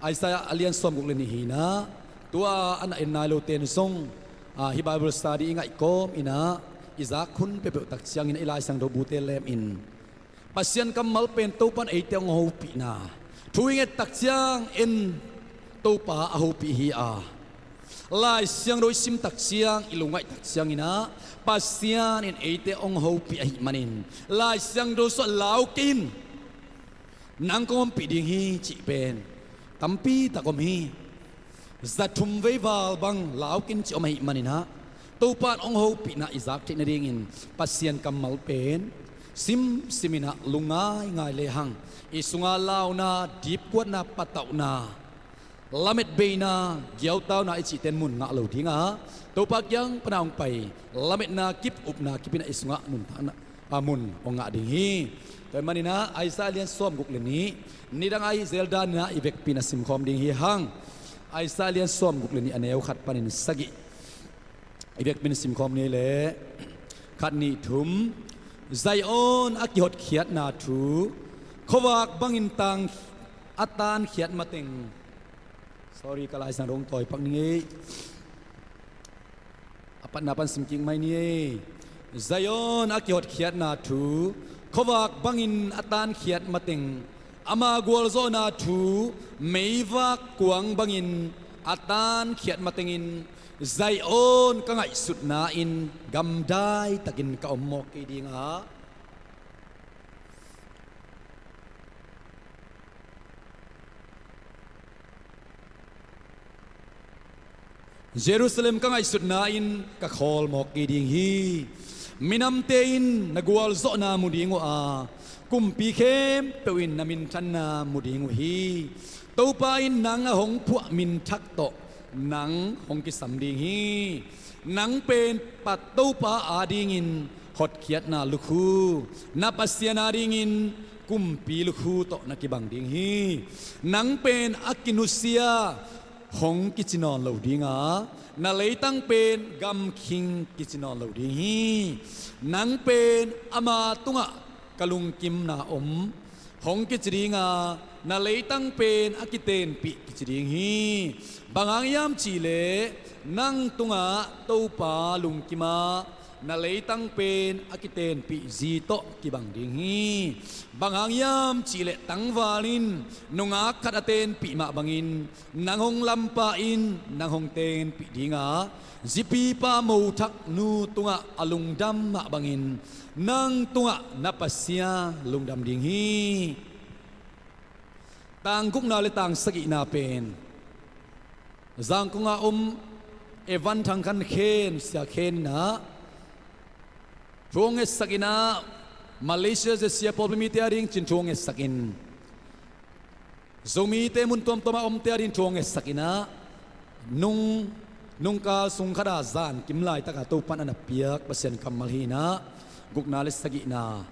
Isaiah a lian sawmguk le nih hi in ah, tua a na en nai lote in zong, a, hih Bible study i ngaih kawm in ah, i zak hun peuhpeuh tak ciangin i Lai Siangtho bute lem in, Pasian kammal pen Topa in eite hong hopihna thu i nget tak ciangin Topa a hopih hi a, Lai Siangtho i sim tak ciang, i lungngaih tak ciangin ah, Pasian in eite hong hopih ahih manin, Lai Siangtho sungah lau kei in, nang kong ompih ding hi cih pen tampi tak om hi. Za thum vei val bang lau kei in cih om ahih manin ah, Topa in hong hopihna i zak theih nadingin Pasian kammal pen simsim in ah, lungngaingai lehang, i sunga launa, dipkuatna, patauhna, lamet beina, giautauna i cihte in mun ngah lo ding a, Topa kiang pan a hong pai lametna kip, upna kip in ah i sungah nuntakna, a, mun hong ngah ding hi. Tua ahih manin ah Isaiah lian sawmguk le nih, nidang a i zel dan in ah i vekpi in ah simkhawm ding hi hang. Isaiah lian sawmguk le nih, a neu khat panin sagih i vekpi in ah simkhawm ni leh, khat, nih, thum. Zion a kihotkhiatna thu, khuavak bangin tang a tankhiat mateng. Sorry, ka Lai Siangtho hong tawi pak ning ei. A patna pan sim kik mai ni ei. Zion a kihotkhiatna thu, khuavak bangin a tankhiat mateng, ama gualzawhna thu, meivak kuang bangin a tankhiat matengin, Zion ka ngaihsutna in gamdai takin ka om mawk kei ding a, Jerusalem ka ngaihsutna in ka khawl mawk kei ding hi. Minamte in na gualzawhna mu ding uh a, kumpi khempeuh in na minthanna mu ding uh hi. Topa in nang a hong phuah minthak tawh nang hong kisam ding hi. Nang pen Topa adingin hotkhiatna lukhu, na Pasian adingin kumpi lukhu tawh na kibang ding hi. Nang pen a kinusia hong kici nawn lo ding a, na leitang pen gamkhing kici nawn lo ding hi. Nang pen ama tungah ka lungkimna om hong kici ding a, na leitang pen a kitenpih kici ding hi. Bang hang hiam cihleh nang tungah Topa lungkim a, na leitang pen a kitenpih zi tawh kibang ding hi. Bang hang hiam cihleh tangval in nungak khat a tenpih mah bangin, nang hong lampa in nang hong tenpih ding a, zipipa mothak nu tungah a lungdam mah bangin, nang tungah na Pasian lungdam ding hi. Tang gukna le tang sagihna pen Zangkong a om Evan Thang Khan Khen, Sia Khen in ah, Thu hong ngetsak in ah, Malaysia Z C I pawlpi mite ading cin thu hong ngetsak in, Zomite mun tuamtuam a omte ading thu hong ngetsak in ah, nung, nungkal sung khat a zan kim laitak a Topa'n a na piak Pasian kammal hi in ah, gukna le sagihna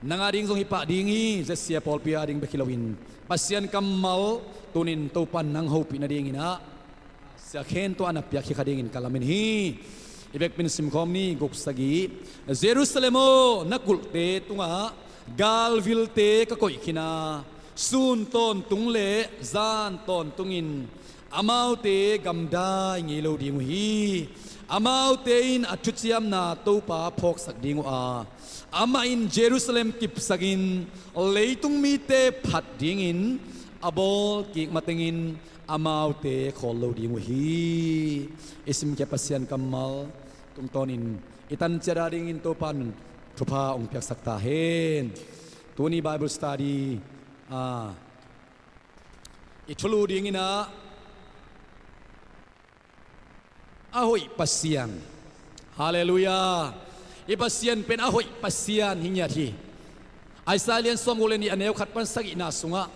nang ading zong hi pah ding hi. Z C I pawlpi ading bek hi loin, Pasian kammal tuni-in Topa'n nang hopih nading in ah, sia khen tua a na piak hi kha dingin ka lamen hi. I vekpi-in simkhawm ni. Guk, sagih. Jerusalem aw, na kulhte tungah galvilte ka koih khin a, sun tawntung le zan tawntungin amaute gamdai ngei lo ding uh hi. Amaute in a thuciamna Topa phawksak ding uh a, amah in Jerusalem kipsakin leitung mite phat dingin a bawl kik matengin amaute khawl lo ding uh hi. I simkhia Pasian kammal tungtawnin i tan ciat adingin Topa'n thupha hong piaksak ta hen. Tuni Bible study, ah, i thulu dingin ah, a hoih Pasian. Halleluiah. I Pasian pen a hoih Pasian hi ngiat hi. Isaiah lian sawmguk le nih a neu khat pan sagihna sungah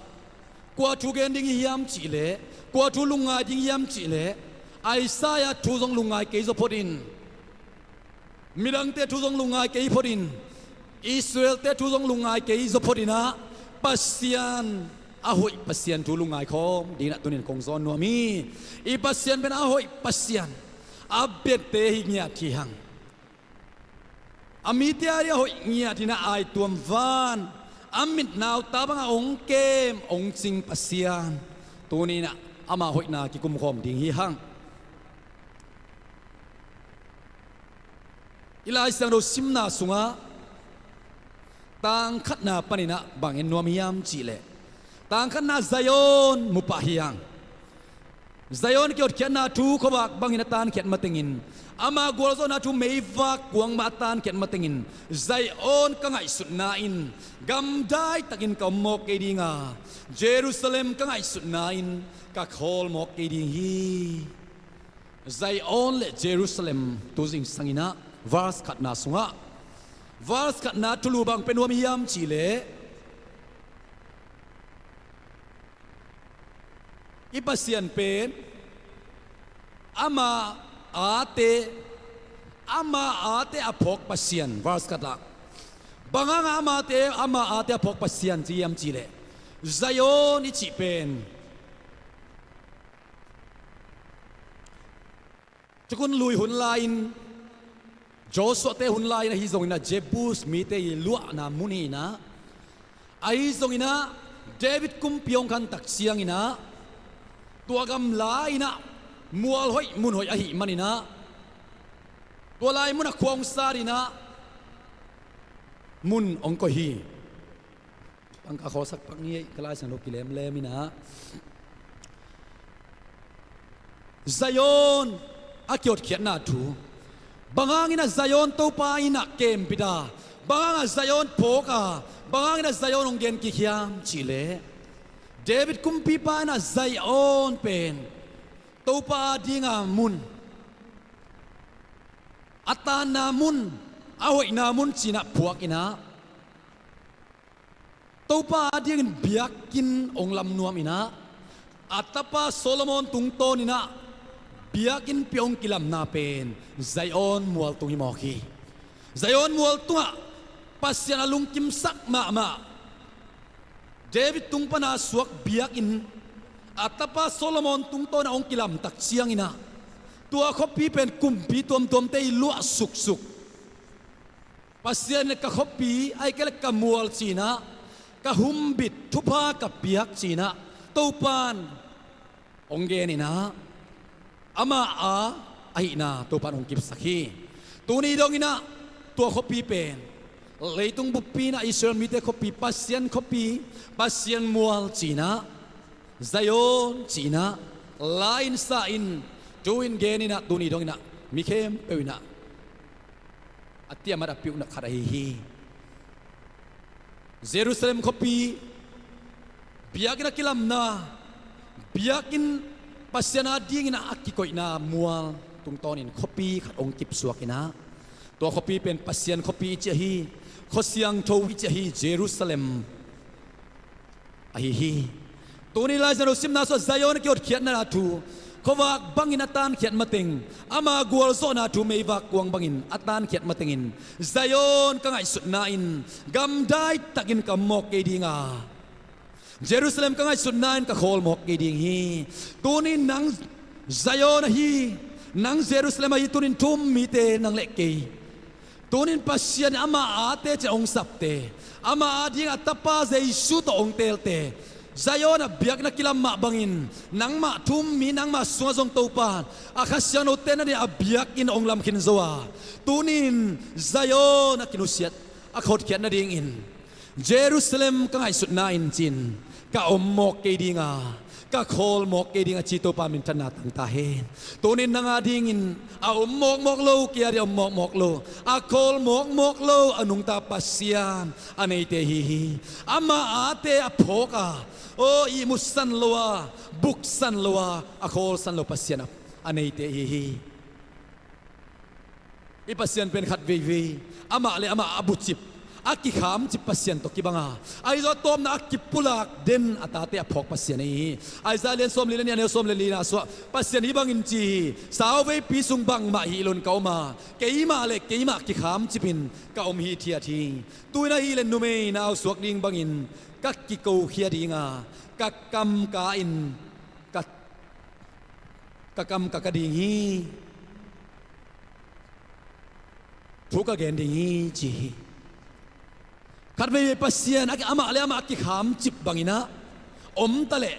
kua thu gen ding hi hiam cih leh, kua thu lungngai ding hiam cih leh, Isaiah thu zong lungngai kei zaw phot in, midangte thu zong lungngai kei phot in, Israelte thu zong lungngai kei zaw phot in ah, Pasian a hoih Pasian thu lungngai khawm dingin ah tuni-in kong zawn nuam hi. I Pasian pen a hoih Pasian, a biate hi ngiat hi hang. A mite ading a hoih ngiat in ah, aituam van, a mit nauta bangah hong kem hong cing Pasian, tuni-in ah ama hoihna kikum khawm ding hi hang. I Lai Siangtho simna sungah tang khatna panin ah bang en nuam hiam cih leh, tang khatna Zion mu pah hi hang. Zion kihotkhiatna thu khuavak bangin a tankhiat matengin, ama gualzawhna thu meivak kuang mah a tankhiat matengin, Zion ka ngaihsutna in gamdai takin ka om mawk kei ding a, Jerusalem ka ngaihsutna in ka khawl mawk kei ding hi. Zion le Jerusalem tu zingsang in ah, verse khatna sungah, verse khatna thulu bang pia nuam hiam cih leh, i Pasian pen ama aate, ama aate a phawk Pasian. Verse khat ah, bang hangah ama aate, ama aate a phawk Pasian ci hiam cih leh, Zion i cih pen, Thukhun Lui hun lai-in, Joshua-te hun lai-in ahi zongin ah, Jebus mite i luahna mun hi in ah, ahi zongin ah, David kumpi hong khan tak ciangin ah, tua gam lai-in ah mual hoih mun hoih ahih manin ah, tua lai mun ah khua hong sat in ah, mun hong koih hi. Pangkha khawlsak pak ni ei, ka Lai Siangtho kilemlem in ah, Zion a kihotkhiatna thu. Bang hangin ah Zion Topa in ah kempit a, bang hangah Zion phawk a, bang hangin ah Zion hong gen kik hiam cih leh, David kumpipa in ah Zion pen Topa adinga mun, a taanna mun, a hoihna mun ci-in ah phuak in ah, Topa adingin biakinn hong lam nuam in ah, a tapa Solomon tungtawn in ah biakinnpi hong kilamna pen Zion mual tung hi mawk hi. Zion mual tungah Pasian a lungkimsak mahmah David tung pana suak biakinn a tapa Solomon tungtawn ah hong kilam tak ciangin ah, tua khuapi pen kumpi tuamtuamte i luah suksuk. Pasian in ka khuapi, ahih kei leh ka mual ci-in ah, ka humbit, thupha ka piak ci-in ah, Topa'n hong gen in ah, ama a ahihna Topa'n hong kipsak hi. Tuni dongin ah tua khuapi pen, leitung buppi in ah Israel mite khuapi, Pasian khuapi, Pasian mual ci-in ah, Zion ci-in ah, la-in sa-in, thu-in gen in ah, tuni dongin ah mi khempeuh in ah a tiamat a piuhna khat ahi hi. Jerusalem khuapi, biakinn a kilamna, biakinn Pasian adingin a kikoihna mual tungtawnin khuapi khat hong kipsuak in ah, Tua khuapi pen Pasian khuapi i cih ahi, khua siangtho i cih ahi Jerusalem ahi hi. Tuni Lai Siangtho simna sungah Zion a kihotkhiatna thu, khuavak bangin a tankhiat mateng, ama gualzawhna thu meivak kuang bangin a tankhiat matengin, Zion ka ngaihsutna in gamdai takin ka om mawk kei ding a, Jerusalem ka ngaihsutna in ka khawl mawk kei ding hi. Tunin nang Zion ahi, nang Jerusalem ahi, tunin thu um mite nang le kei. Tunin Pasian in ama aate ciang hong sapte, ama ading a tapa Jesu tawh hong teelte, Zion ah biakna kilam mah bangin nangmah thu um mi, nangmah sungah zong Topa a Kha Siangtho tenna ding a biakinn hong lam khin zo a, tunin Zion a kinusiat, a hotkhiat nadingin Jerusalem ka ngaihsutna in cin ka om mawk kei ding a, ka khawl mawk kei ding a ci Topa minthanna tang ta hen. Tunin nang adingin a om mawkmawk lo, kei ading a om mawkmawk lo, a khawl mawkmawk lo a nungta Pasian a neite hi hi. Ama aate a phawk a, aw ihmutsan lo a, buksan lo a, a khawlsan lo Pasian a, a neite hi hi. I Pasian pen khat veivei amah le amah a bucip, a kikhamcip Pasian tawh kibang a, ahi zong a tawpna a kipulak den a tate a phawk Pasian ahi hi. Isaiah lian sawmli le nih, a neu sawm le lina sungah Pasian hih bangin ci hi: Sauveipi sung bangmah hih loin ka om a, keimah le keimah kikhamcipin ka om hithiat hi. Tu-in ahih leh numei nau suak ding bangin ka kikokhia ding a, ka kam ka in ka ka kam ka ka ding hi. Thu ka gen ding hi, ci hi. Khat veivei Pasian a, amah le amah a kikhamcip bangin ah om ta leh,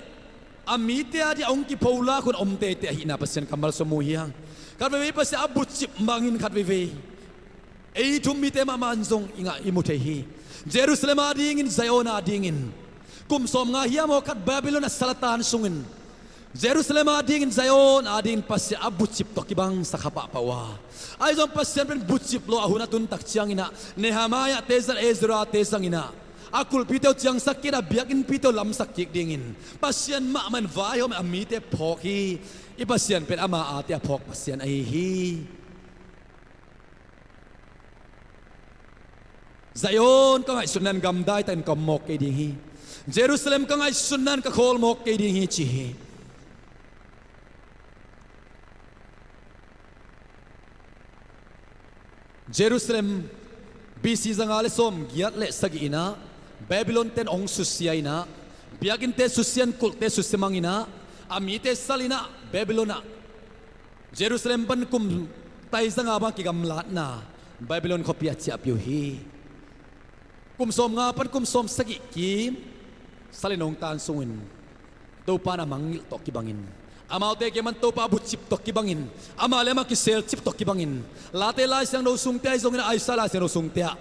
a mite ading a hong kipholak hun om teitei ahihna Pasian kammal sung mu hi hang. Khat veivei Pasian a bucip bangin khat veivei ei thu um mite mahmah in zong i ngah, i mu thei hi. Jerusalem adingin, Zion adingin, kum sawmnga hiam aw khat Babylon a sal a tan sungin, Jerusalem adingin, Zion adingin Pasian a bucip tawh kibang sa kha pahpah uh a, ahi zong Pasian pen bucip lo a hun a tun tak ciangin ah Nehemiah te zang, Ezra te zangin ah a kulpite uh ciangsak kik a, biakinnpite uh lamsak kik dingin Pasian mahmah in vaihawm a mite phawk hi. I Pasian pen ama aate a phawk Pasian ahi hi. Zion ka ngaihsutna in gamdai takin ka om mawk kei ding hi. Jerusalem ka ngaihsutna in ka khawl mawk kei ding hi, ci hi. Jerusalem B C zanga le sawmgiat le sagih in ah Babylon ten hong susia in ah, biakinnte susia in, kulhte susia mang in ah, a mite sal in ah Babylon ah Jerusalem pan kum tai zanga bang kigamlatna Babylon khuapi a ciahpih uh hi. Kum sawmnga pan kum sawmsagih kim sal in hong tan sungin Topa in a mangngilh tawh kibangin, amaute kiang pan Topa a bucip tawh kibangin, amah le amah kiselcip tawh kibangin, Late Lai Siangtho sungte ahi zongin, Isaiah Lai Siangtho sungte ah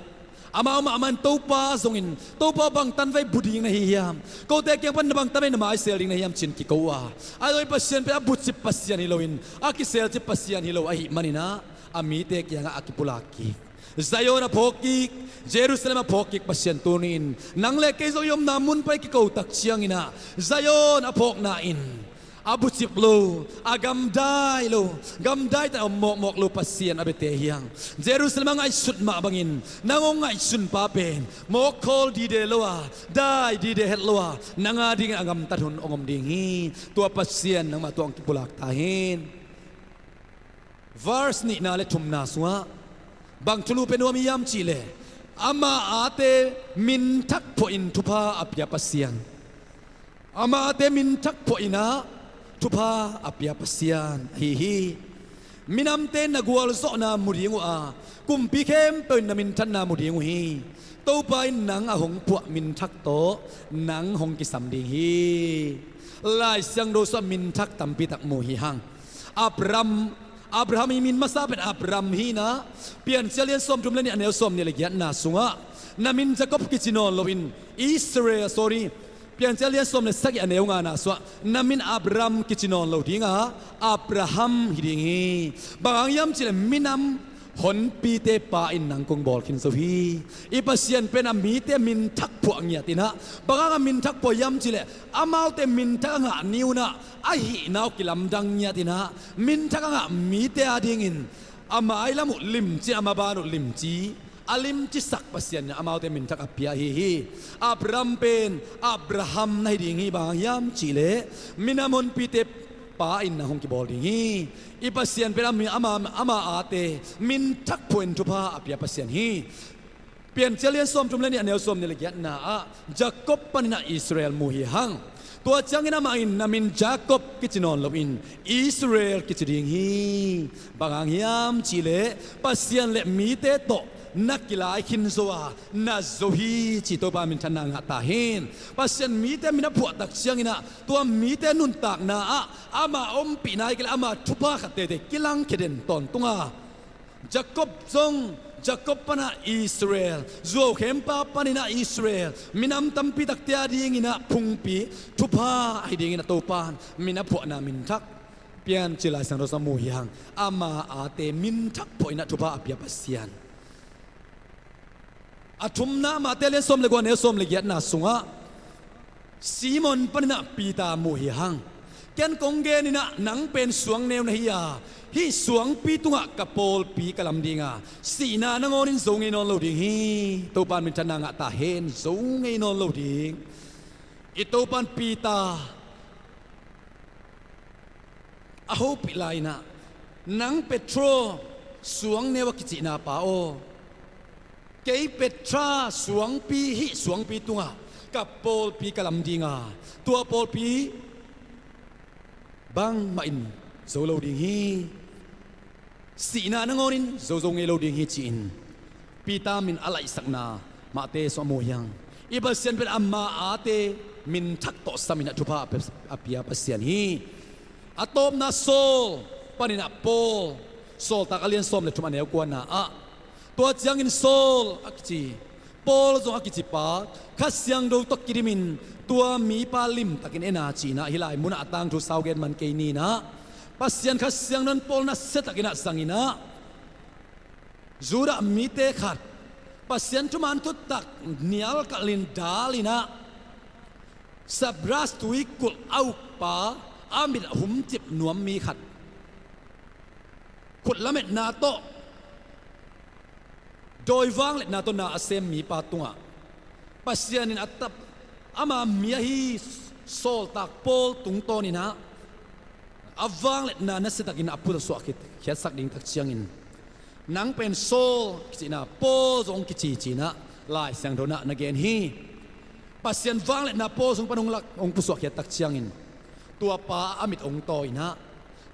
amau mahmah in Topa zongin, Topa bang tanvei bu ding na hi hiam? Kote kiang pan na bang tanvei na maisel ding na hiam, ci-in kiko uh a, ahi zong i Pasian pen a bucip Pasian hi loin, a kiselcip Pasian hi lo ahih manin ah a mite kiangah a kipulak kik, Zion a phawk kik, Jerusalem a phawk kik Pasian tuni-in nang le kei zong i omna mun pan i kiko tak ciangin ah Zion a phawkna in a bucip lo, a gamdai lo, gamdai takin om mawkmawk lo Pasian a biate hi hang. Jerusalem a ngaihsut mah bangin nang hong ngaihsun pa pen mawk khawl dide lo a, dai dide het lo a, nang adingin a gamtat hun hong om ding hi. Tua Pasian nangmah tungah hong kipulak ta hen. Verse nihna le thumna sungah bang thulu pia nuam hiam cih leh, ama aate minthak phuahin thupha a pia Pasian. Ama aate minthak phuahin ah thupha a pia Pasian ahi hi. Minamte in na gualzawhna mu ding uh a, kumpi khempeuh in na minthanna mu ding uh hi. Topa in nang a hong phuah minthak tawh nang hong kisam ding hi. Lai Siangtho sungah minthak tampi tak mu hi hang. Abraham, Abraham i min masa pen Abram hi in ah, Piancil lian sawmthum le nih, a neu sawmnih le giatna sungah na min Jacob kici nawn loin Israel, sorry, Piancil lian sawm le sagih, a neu ngana sungah na min Abram kici nawn lo ding a, Abraham hi ding hi. Bang hang hiam cih leh minam honpite pa in nang kong bawl khin zo hi. I Pasian pen a mite minthak phuah ngiat in ah, bang hang a minthak phuah hiam cih leh amaute minthak a ngah ni un ah a hihna uh kilamdang ngiat in ah, minthak a ngah mite adingin a mailam uh limci, a maban uh limci, a limcisak Pasian in amaute minthak a pia ahi hi. Abraham pen Abraham na hi ding hi, bang hang hiam cihleh minam honpite pa in na hong kibawl ding hi. I Pasian pen a mi, ama, ama ate minthak phuahin thupha a pia Pasian hi. Piancil lian sawmthum le nih, a neu sawmnih le giatna ah Jakob panin ah Israel mu hi hang. Tua ciangin amah in na min Jakob kici nawn loin Israel kici ding hi. Bang hang hiam cihleh Pasian le mite tawh na kilai khin zo a, na zo hi ci. Topa minthanna ngah ta hen. Pasian mite min a phuah tak ciangin ah tua mite nuntakna ah ama ompihna hi kei leh ama thupha khat tete kilangkhia den tawntung a, Jakob zong, Jakob pan ah Israel, zuau khempa panin ah Israel, minam tampi takte a dingin ah phungpi thupha ahi dingin ah Topa in min a phuahna minthak Piancil Lai Siangtho sung ah mu hi hang. Ama ate minthak phuahin ah thupha a pia Pasian. A thumna, Mate lian sawm le kua, neu sawm le giatna sungah Simon panin ah Peter mu hi hang. Ken kong genin ah nang pen suangneu na hi a, hih suangpi tungah ka pawlpi ka lam ding a, sihna nangawnin zo ngei nawn lo ding hi. Topa in minthanna ngah ta hen, zo ngei nawn lo ding. I Topa in Peter a hopih lai-in ah, nang Petro, suangneu a kicihna pa aw, kei Petra suangpi, hih suangpi tungah ka pawlpi ka lam ding a, tua pawlpi bangmah in zo lo ding hi. Sihna nangawnin zo zo ngei lo ding hi, ci-in Peter min a laihsakna Mate sungah mu hi hang. I Pasian pen ama ate minthak tawh samin ah thupha a pia, a pia Pasian hi. A tawpna Saul panin ah Paul, Sawltak a lian sawm le thum, a neu kuana ah, tua ciangin Saul a kici, Paul zong a kici pa Kha Siangtho tawh kidimin tua mipa limtakin en a, ci-in ah hih lai munah a tangthu sau gen man kei ni. In ah Pasian Kha Siangtho in Paul nasiatakin ah zangin ah, Judah mite khat, Pasian thuman thutak nial kalin dalin ah, sapras tuikulh a ukpa a mit a humcip nuam mi khat khut lametna tawh, dawi vangliatna tawh na a sem mipa tungah Pasian in a tap, ama mi ahi Sawltak Paul tungtawnin ah a vangliatna nasiatakin a pusuah khiatsak ding tak ciangin, nang pen Saul kicihna, Paul zong hong kici, ci-in ah Lai Siangtho in ah na gen hi. Pasian vangliatna Paul sung pan hong lak, hong pusuahkhiat tak ciangin, tua pa a mit hong tawi-in ah,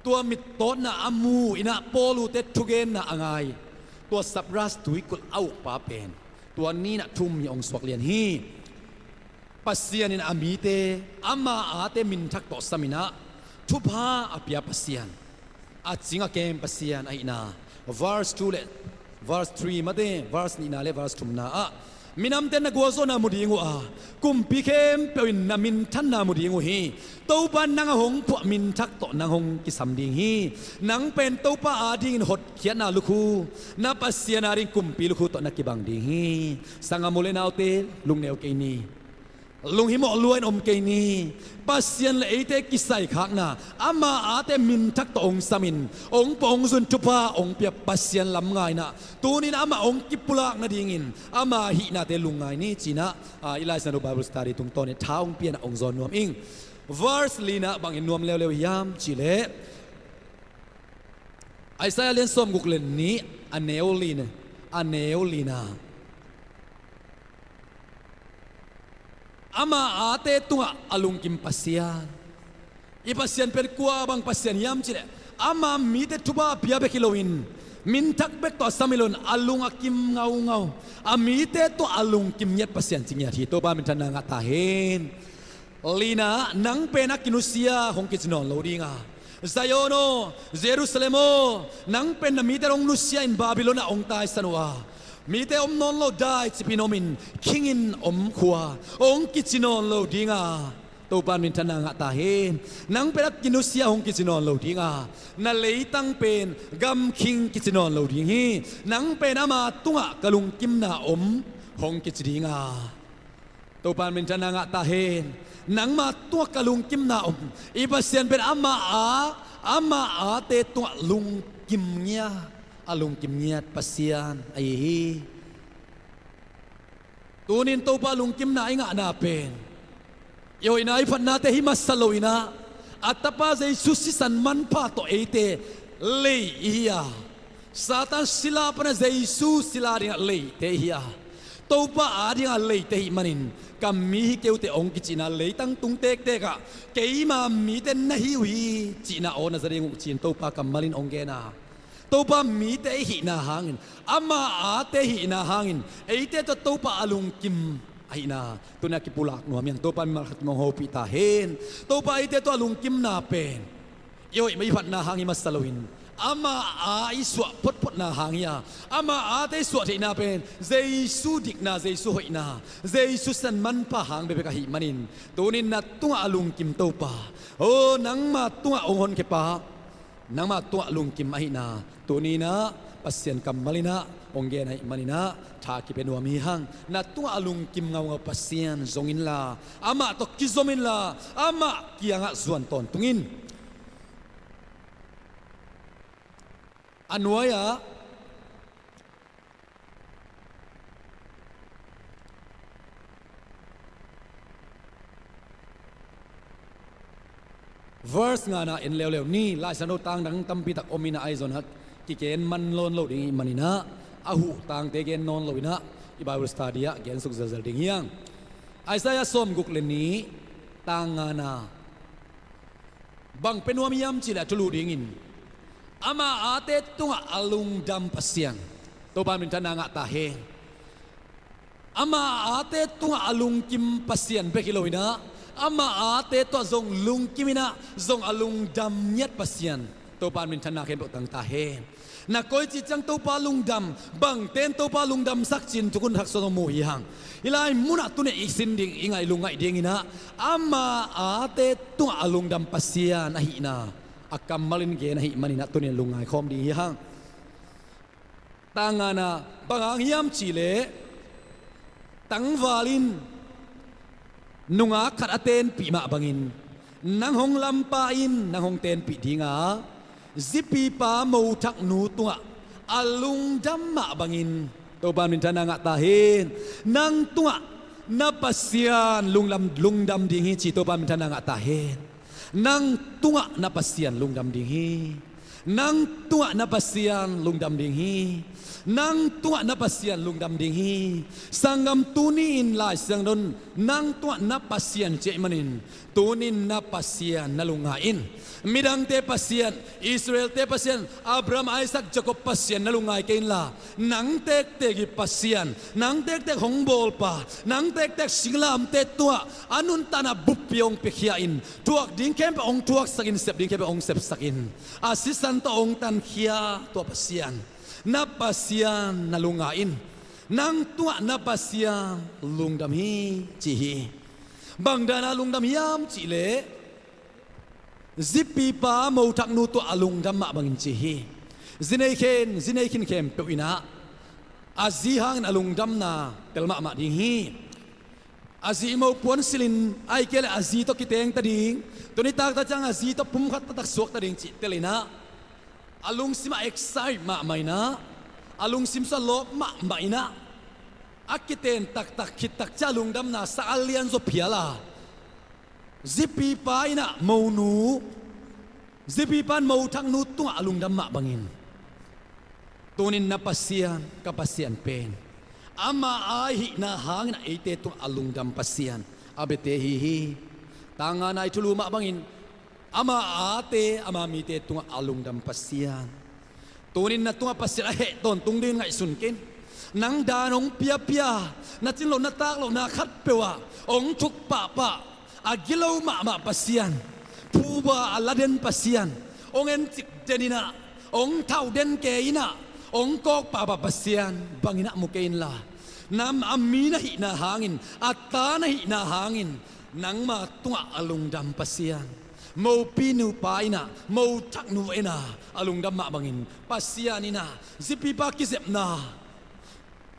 tua mittawtna a mu-in ah Paul ute thugenna a ngai, tua sapras tuikulh a ukpa pen tua ni-in ah thu-um mi hong suak lian hi. Pasian in a mite, ama ate minthak tawh samin ah thupha a pia Pasian, a cing a kem Pasian ahihna, verse two le verse three, Mate verse nihna le verse thumna ah, minamte in na gualzawhna mu ding uh a, kumpi khempeuh in na minthanna mu ding uh hi. Topa in nang a hong phuah minthak tawh nang hong kisam ding hi. Nang pen Topa adingin hotkhiatna lukhu, na Pasian ading kumpi lukhu tawh na kibang ding hi. Sanggam u le naute, lungneu kei ni. Lunghimawh lua-in om kei ni. Pasian le eite kisaikhakna, ama ate minthak tawh hong samin, hong pua hong zun thupha hong pia Pasian lam ngai-in ah, tuni-in amah hong kipulak nadingin ama hihnate lungngai ni, ci-in ah, a, i Lai Siangtho Bible study tungtawn in tha hong pia-in ah hong zawn nuam ing. Verse lina bangin nuam leuleu hiam cihleh, Isaiah lian sawmguk le nih, a neu lina, a neu lina. Ama ate tungah a lungkim Pasian. I Pasian pen kua bang Pasian hiam cihleh, ama mite thupha a pia bek hi loin, minthak bek tawh a sam hi loin, a lung a kim ngaungau, a mite tawh a lungkim ngiat Pasian ci ngiat hi. Topa minthanna ngah ta hen. Lina, nang pen a kinusia hong kici nawn lo ding a, Zion aw, Jerusalem aw, nang pen na mite hong nusia-in Babylon ah hong taisan uh a, mite om nawn lo dai cipin omin, khingin om khua hong kici nawn lo ding a, Topa in minthanna ngah ta hen. Nang pen a kinusia hong kici nawn lo ding a, na leitang pen gamkhing kici nawn lo ding hi. Nang pen ama tungah ka lungkimna om hong kici ding a, Topa in minthanna ngah ta hen. Nangma tungah ka lungkimna om. I Pasian pen ama a, ama ate tungah lungkim ngiat, a lungkim ngiat Pasian ahi hi. Tunin Topa lungkimna i ngahna pen i hoihna i phatnate hi masa lo inah, a Tapa Jesu sisan manpha tawh eite lei i hi a, Satan sila pana Jesu sila dingah leite i hi a, Topa a dingah leite hi manin, ka mi hi kei uh teh hong kicihna leitang tung tektek ah keima mite na hi uh hi cihna aw na za ding uh ci-in Topa kammal in hong gen a, Topa mite i hihna hangin, ama ate i hihna hangin, eite tawh Topa a lungkim ahihna tuni a kipulak nuam hi hang. Topa mimal khat hong hopih ta hen. Topa eite tawh a lungkimna pen i hoih i phatna hang hi masa loin, ama a i suah photphotna hang hi a, ama ate i suah theihna pen Jesu dikna, Jesu hoihna, Jesu sisan manpha hang bekbek ahih manin, tunin na tungah a lungkim Topa, o nangma tungah hong honkhia pa, nangma tungah lungkim ahihna tuninah Pasian kammal inah hong gen ahih maninah tha kipia nuam hi hang. Na tungah a lungkim ngaungau Pasian zong inla, amah tawh kizom inla, amah kiangah zuan tawntung in. A nuai-ah verse ngana en leuleu ni. Lai Siangtho tang dang tampi tak om inah, ahi zongin kigen man nawn lo ding ahih maninah, a huh tangte gen nawn lo inah, i Bible study ah gensuk zelzel ding hi hang. Isaiah sawmguk le nih, tang ngana bang pia nuam hiam cih leh a thulu dingin, ama ate tungah a lungdam Pasian, Topa minthanna ngah ta hen. Ama ate tungah a lungkim Pasian bek hi lo inah, ama ate tungah zong lungkim inah zong a lungdam ngiat Pasian, Topa minthanna khempeuh tang ta hen. Na koici ciang Topa lungdam, bangten Topa lungdamsak ci-in thukhun thak sawt mu hi hang. Hih lai munah tuni i sin ding, i ngaih lungngaih ding inah, ama ate tungah a lungdam Pasian ahihna a kammal in gen ahih maninah tunin lungngai khawm ding hi hang. Tang ngana bang hang hiam cih leh, tangval in nungak khat a tenpih mah bangin, nang hong lampa in nang hong tenpih ding a, zipipa mothaknu tungah a lungdam mah bangin, Topa minthanna ngah ta hen. Nang tungah na Pasian lungdam, lungdam ding hi ci, Topa minthanna ngah ta hen. Nang tungah na Pasian lungdam ding hi. Nang tungah na Pasian lungdam ding hi. Nang tungah na Pasian lungdam ding hi. Sanggam, tuni in Lai Siangtho in nang tungah na Pasian ci ahih manin, tunin na Pasian na lungngai in. Midangte Pasian, Israelte Pasian, Abraham, Isaac, Jacob Pasian na lungngai kei inla, nang tektek i Pasian, nang tektek hong bawlpa, nang tektek singlamteh tungah a nuntakna buppi hong piakhia in, thuak ding khempeuh hong thuaksak in, sep ding khempeuh hong sepsak in, a sisan tawh hong tankhia tua Pasian, na Pasian na lungngai in. Nang tungah na Pasian lungdam hi ci hi. Bang dana lungdam hiam cih leh, zipipa mothaknu tungah a lungdam mah bangin ci hi. Zi nei khin, zi nei khin khempeuh inah a zi hangin a lungdamna tel mahmah ding hi. A zi i mopuan silhin, ahih kei leh a zi tawh kiteng ta ding. Tuni taktak ciang a zi tawh pumkhat taktak suak ta ding cih tel inah, a lungsim ah excite mahmah inah, a lungsim sung ah lawp mahmah inah, a kiten taktak khit tak ciang a lungdamna sang a lianzaw phial a, zipipa inah monu, zipipa in mothaknu tungah a lungdam mah bangin, tunin na Pasian, ka Pasian pen, ama a i hihna hangin a eite tungah a lungdam Pasian a biate hi hi. Tang ngana i thulu mah bangin, ama ate, ama mite tungah a lungdam Pasian. Tunin na tungah Pasian a heh tawntung dingin ngaihsun kei in. Nang dan hong piapia, na cin loh, na tak loh, na khatpeuh ah hong thuk pahpah, a gilo mahmah Pasian, phuba a la den Pasian, hong encik den inah, hong thauh den kei inah, hong kawk pahpah Pasian bang inah mu kei inla, na a mi na hihna hangin, a ta na hihna hangin, nangma tungah a lungdam Pasian, mopi nupa inah, mothaknu inah a lungdam mah bangin, Pasian inah zipipa kizepna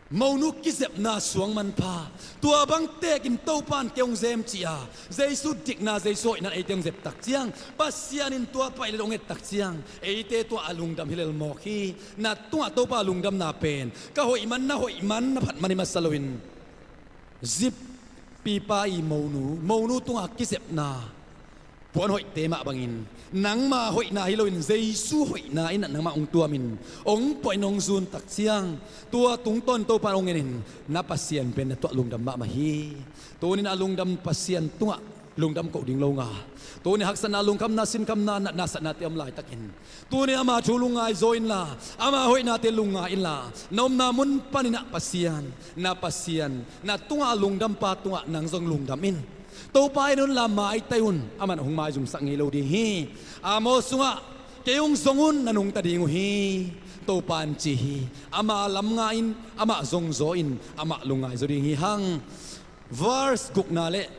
Monu kizepna suang manpha, tua bang tekin Topa in kei hong zem ci-a, Jesu dikna, Jesu hoihna in eite hong zep tak ciang, Pasian in tua paih le hong et tak ciang, eite tua a lungdam hi lel mawk hi. Na tungah Topa lungdamna pen ka hoih man, na hoih man, na phat man hi masa loin, zip pipa i monu, monu tungah kizepna puan hoihte mah bangin, nangma hoihna hi loin Jesu hoihna in nangmah hong tuamin, hong pawi in hong zun tak ciang, tua tungtawn Topa in hong enin, na Pasian pen na tuah lungdam mahmah hi. Tunin a lungdam Pasian tungah lungdam koh ding lo nga. Tunin haksatna, lungkhamna, sinkhamna, natna, satnate om laitakin, tunin ama thu lungngai zaw inla, ama hoihnate lungngai inla, na omna mun panin ah Pasian, na Pasian, na tungah a lungdampa tungah nang zong lungdam in. Topa en unla maitai un, aman hong maizumsak ngei lo ding hi. Amos sungah, kei hong zong un, na nungta ding uh hi, Topa in ci hi. Ama lam nga in, amah zong zaw in, amah lungngai zaw ding hi hang. Verse gukna le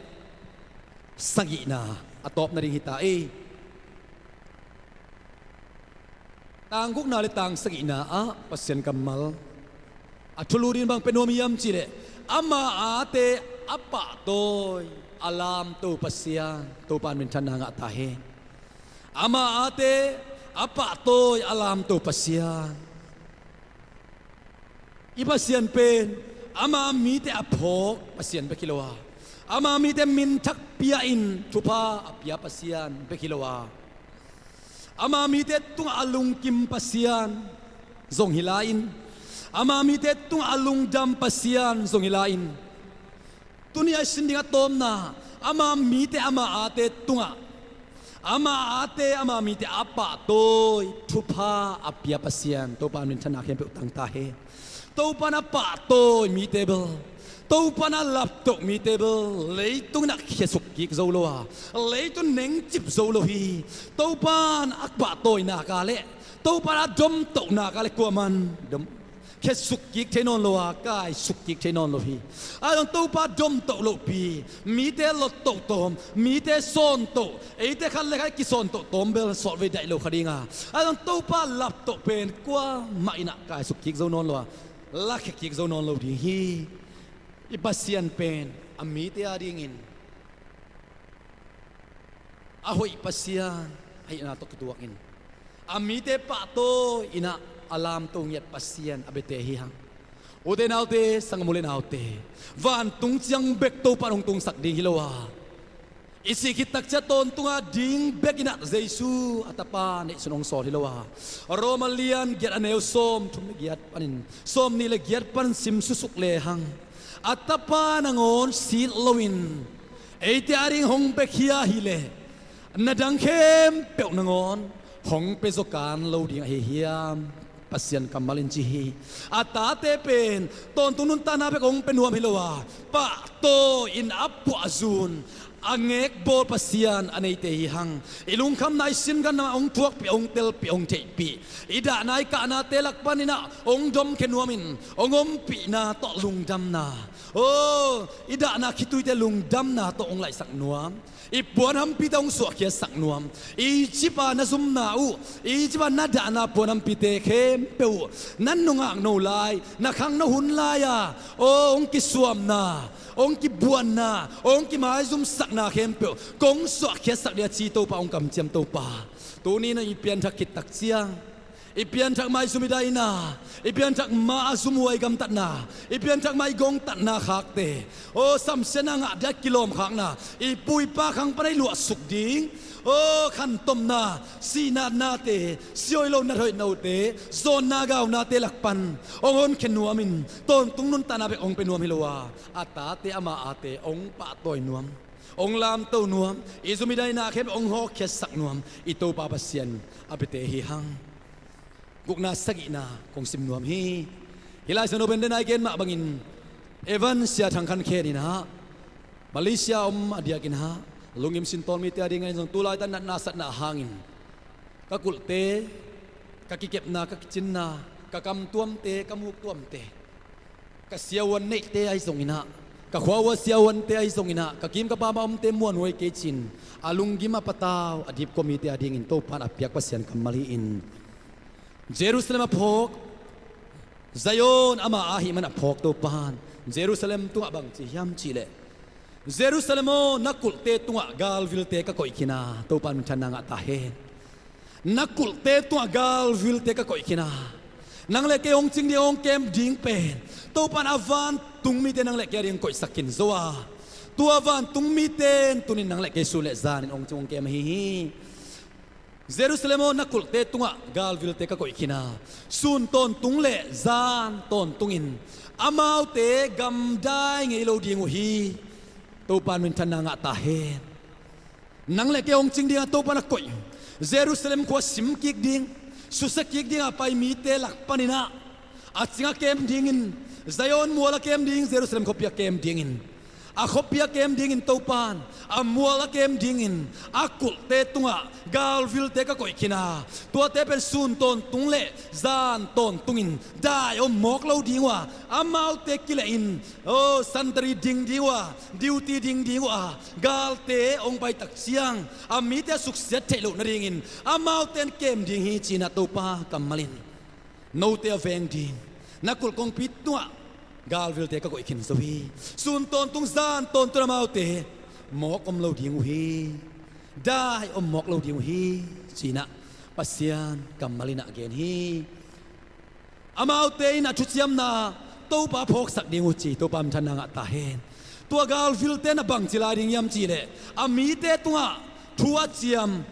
sagihna a tawp nading hi ta ei. Tang gukna le tang sagihna ah Pasian kammal a thulu ding bang pia nuam hiam cihleh, ama aate a pahtawi a lamto Pasian, Topa in minthanna ngah ta hen. Ama aate a pahtawi a lamto Pasian. I Pasian pen ama mite a phawk Pasian bek hi lo a, ama mite minthak pia-in thupha a pia Pasian bek hi lo a, ama mite tungah a lungkim Pasian zong hi lai-in, ama mite tungah a lungdam Pasian zong hi lai-in, tuni a i sin ding a tawpna, ama mite ama aate tungah, ama aate ama mite a pahtawi thupha a pia Pasian Topa in minthanna khempeuh tang ta hen. Topa in a pahtawi mite bel, Topa in a laptoh mite bel, leitung in a khiasuk kik zo lo a, leitung nengcip zo lo hi. Topa in a pahtawi nak a le, Topa in a domtoh nak a le kuaman dom khiasuk kik thei nawn lo a, kaisuk kik thei nawn lo hi. A zong Topa domtoh lohpi, mite lottoh tawm, mite sawntoh, eite khat le khat kisawntoh tawm bel sawtvei daih lo kha ding a, a zong Topa laptoh pen kuamah in ah kaisuk kik zo nawn lo a, lakhia kik zo nawn lo ding hi. I Pasian pen a mite a dingin a hoih Pasian ahihna tawh kituakin, a mite pahtawi in ah a lamto ngiat Pasian a biate hi hang. Ute naute, sanggam u le naute, vantung ciang bek Topa in hong tungsak ding hi lo a, i sih khit tak ciang tawntung a ding bek in ah Jesu a Tapa neihsun hong sawl hi lo a, Roma lian giat a neu sawmthum le giat panin sawmnih le giat pan sim susuk lehang, a Tapa nangawn sit loin eite a ding hong pia khia hileh, na dang khempeuh nangawn hong pia zaw kan lo ding ahi hiam? Pasian kammal in ci hi. A tate pen tawntung nuntakna bek hong pia nuam hi lo a, pahtawi in a puahzun, a ngekbawl Pasian a neite hi hang. I lungkhamna, i sinkhamna hong thuakpih, hong telpih, hong theihpih, i dahna, i kahnate lak panin ah hong domkhia nuamin hong ompihna tawh lungdamna, aw, i dahna khituite lungdamna tawh hong laihsak nuam, i puanhampite hong suahkhiatsak nuam. Egypt a na zumna uh, Egypt a na dahna puanhampite khempeuh uh, na nungak no lai, na khangno hun lai-a, aw, hong kisuamna, hong kibuanna, hong kimaizumsakna khempeuh kong suahkhiatsak ding a ci Topa, hong kamciam Topa. Tuni-in i pianthak khit tak ciang, i pianthak ma i zum i daina, i pianthak ma a zumhuai gamtatna, i pianthak ma i gongtatna khakte, aw, samsiatna ngah dia kilawmkhakna, i pu i pa khang pan a i luahsuk ding, aw, khantomna, sihnatnate, siawilo nathoihnote, zawnna gaunate lak pan hong honkhia nuamin, tawntung nuntakna bek hong pia nuam hi lo a, a tate ama ate hong pahtawi nuam, hong lamto nuam, i zum i daina khempeuh hong hawkkhiatsak nuam i Topa Pasian a biate hi hang. Gukna sagihna kong sim nuam hi. Hih Lai Siangtho pen den a i gen mah bangin, Evan Sia Thang Khan Khen in ah, Malaysia om a diakin ah, lungsim sintawl mite a dingin zong tu laitak natna satna hangin ka kulhte, ka kikepna, ka kicinna, ka kamtuamte, ka muktuamte, ka siavuan neihte ahi zongin ah, ka khua-ua siavuante ahi zongin ah, ka kim ka pam a omte muanhuai kei ci-in a lunggim a patau a dipkua mite a dingin Topa in a piak Pasian kammal hi-in, Jerusalem a phawk Zion ama ahih man a phawk Topan Jerusalem tungah bang ci hiam cihleh, Jerusalem aw, na kulhte tungah galvilte ka koih khin a, Topan minthanna ngah ta hen. Na kulhte tungah galvilte ka koih khin a, nang le kei hong cing ding, hong kem ding pen Topan a vantung mite nang le kei a ding koihsak khin zo a, tua vantung mite in tunin nang le kei sun le zanin hong cing hong kem ahi hi. Jerusalem aw, na kulhte tungah galvilte ka koih khin a, sun tawntung le zan tawntungin amaute gamdai ngei lo ding uh hi. Topan minthanna ngah ta hen. Nang le kei hong cing ding a Topan a koih Jerusalem khua sim kik ding, susia kik ding a pai mite lak panin ah, a cing a kem dingin, Zion mual a kem ding, Jerusalem khuapi a kem dingin, a khuapi a kem dingin Topan a mual a kem dingin a kulhte tungah galvilte ka koih khin a, tuate pen sun tawntung le zan tawntungin dai om mawk lo ding uh a, amaute kilehin, aw, santari ding ding uh a, duty ding ding uh a, galte hong pai tak ciang a mite a suksiat theih loh nadingin amaute in kem ding hi, ci-in ah Topa kammal in note a veng ding, na kulh kongpi tungah galvilte ka koih khin zo hi. Sun tawntung zan tawntung amaute mawk om lo ding uh hi. Dai om mawk lo ding uh hi, ci-in ah Pasian kammal in ah gen hi. Amaute in a thuciamna Topa phawksak ding uh ci, Topa minthanna ngah ta hen. Tua galvilte na bangci lai ding hiam cihleh, a mite tungah thu a ciam,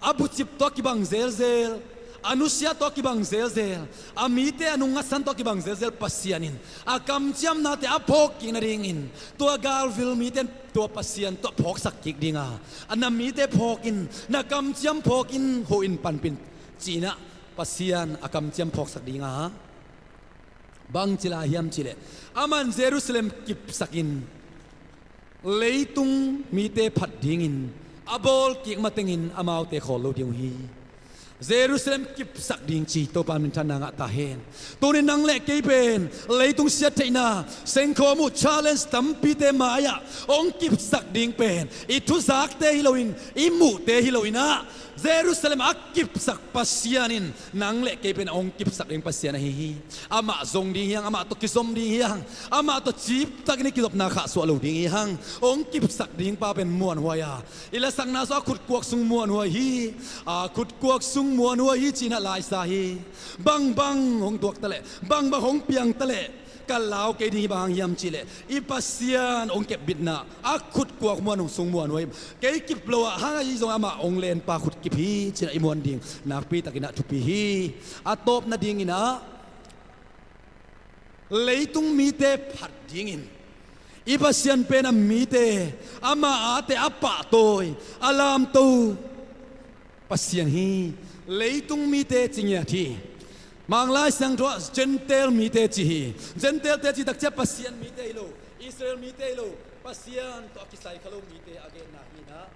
a bucip tawh a kibang zelzel, a nusia tawh a kibang zelzel, a mite a nungngasan tawh a kibang zelzel Pasian in a kamciamnate a phawk kik nadingin tua galvil mite in tua Pasian tawh phawksak kik ding a, a na mite phawk in, na kamciam phawk in, huh in, panpih in, ci-in ah Pasian a kamciam phawksak ding a, bangci lai hiam cihleh, aman Jerusalem kipsakin leitung mite phat dingin a bawl kik matengin amaute khawl lo ding uh hi. Jerusalem kipsak ding ci, Topa minthanna ngah ta hen. Tunin nang le kei pen leitung siattheihna, sengkhawm uh, challenge tampite mai-ah hong kipsak ding pen i thuzakte hi loin, i muhte hi loin ah, Jerusalem a kipsak Pasian in nang le kei pen hong kipsak ding Pasian ahi hi. Amah zong ding hi hang, amah tawh kizom ding hi hang, amah tawh ciptakin i kizopna khahsuah lo ding hi hang. Hong kipsak ding pa pen muanhuai a, i lasakna sung a khutkuak sung muanhuai hi. A khutkuak sung muanhuai hi, ci-in ah laisa hi. Bangbang hong tuak taleh, bangbang hong piang taleh, ka lau kei ding hi. Bang hang hiam cihleh, i Pasian hong kepbitna a khutkuak muan hong sung muanhuai. Kei kip lo ah hang ahi zong amah hong lenpa khut kip hi, ci-in ah i muan ding nakpitakin ah thupi hi. A tawp nadingin ah, leitung mite phat dingin i Pasian pen a mite, ama ate a pahtawi, a lamto Pasian hi. Leitung mite ci ngiat hi. Manglai Siangtho ah Gentile mite ci hi. Gentile-te cih takciang Pasian mite hi lo, Israel mite hi lo, Pasian tawh a kisai kha lo mite a genna hi-in ah,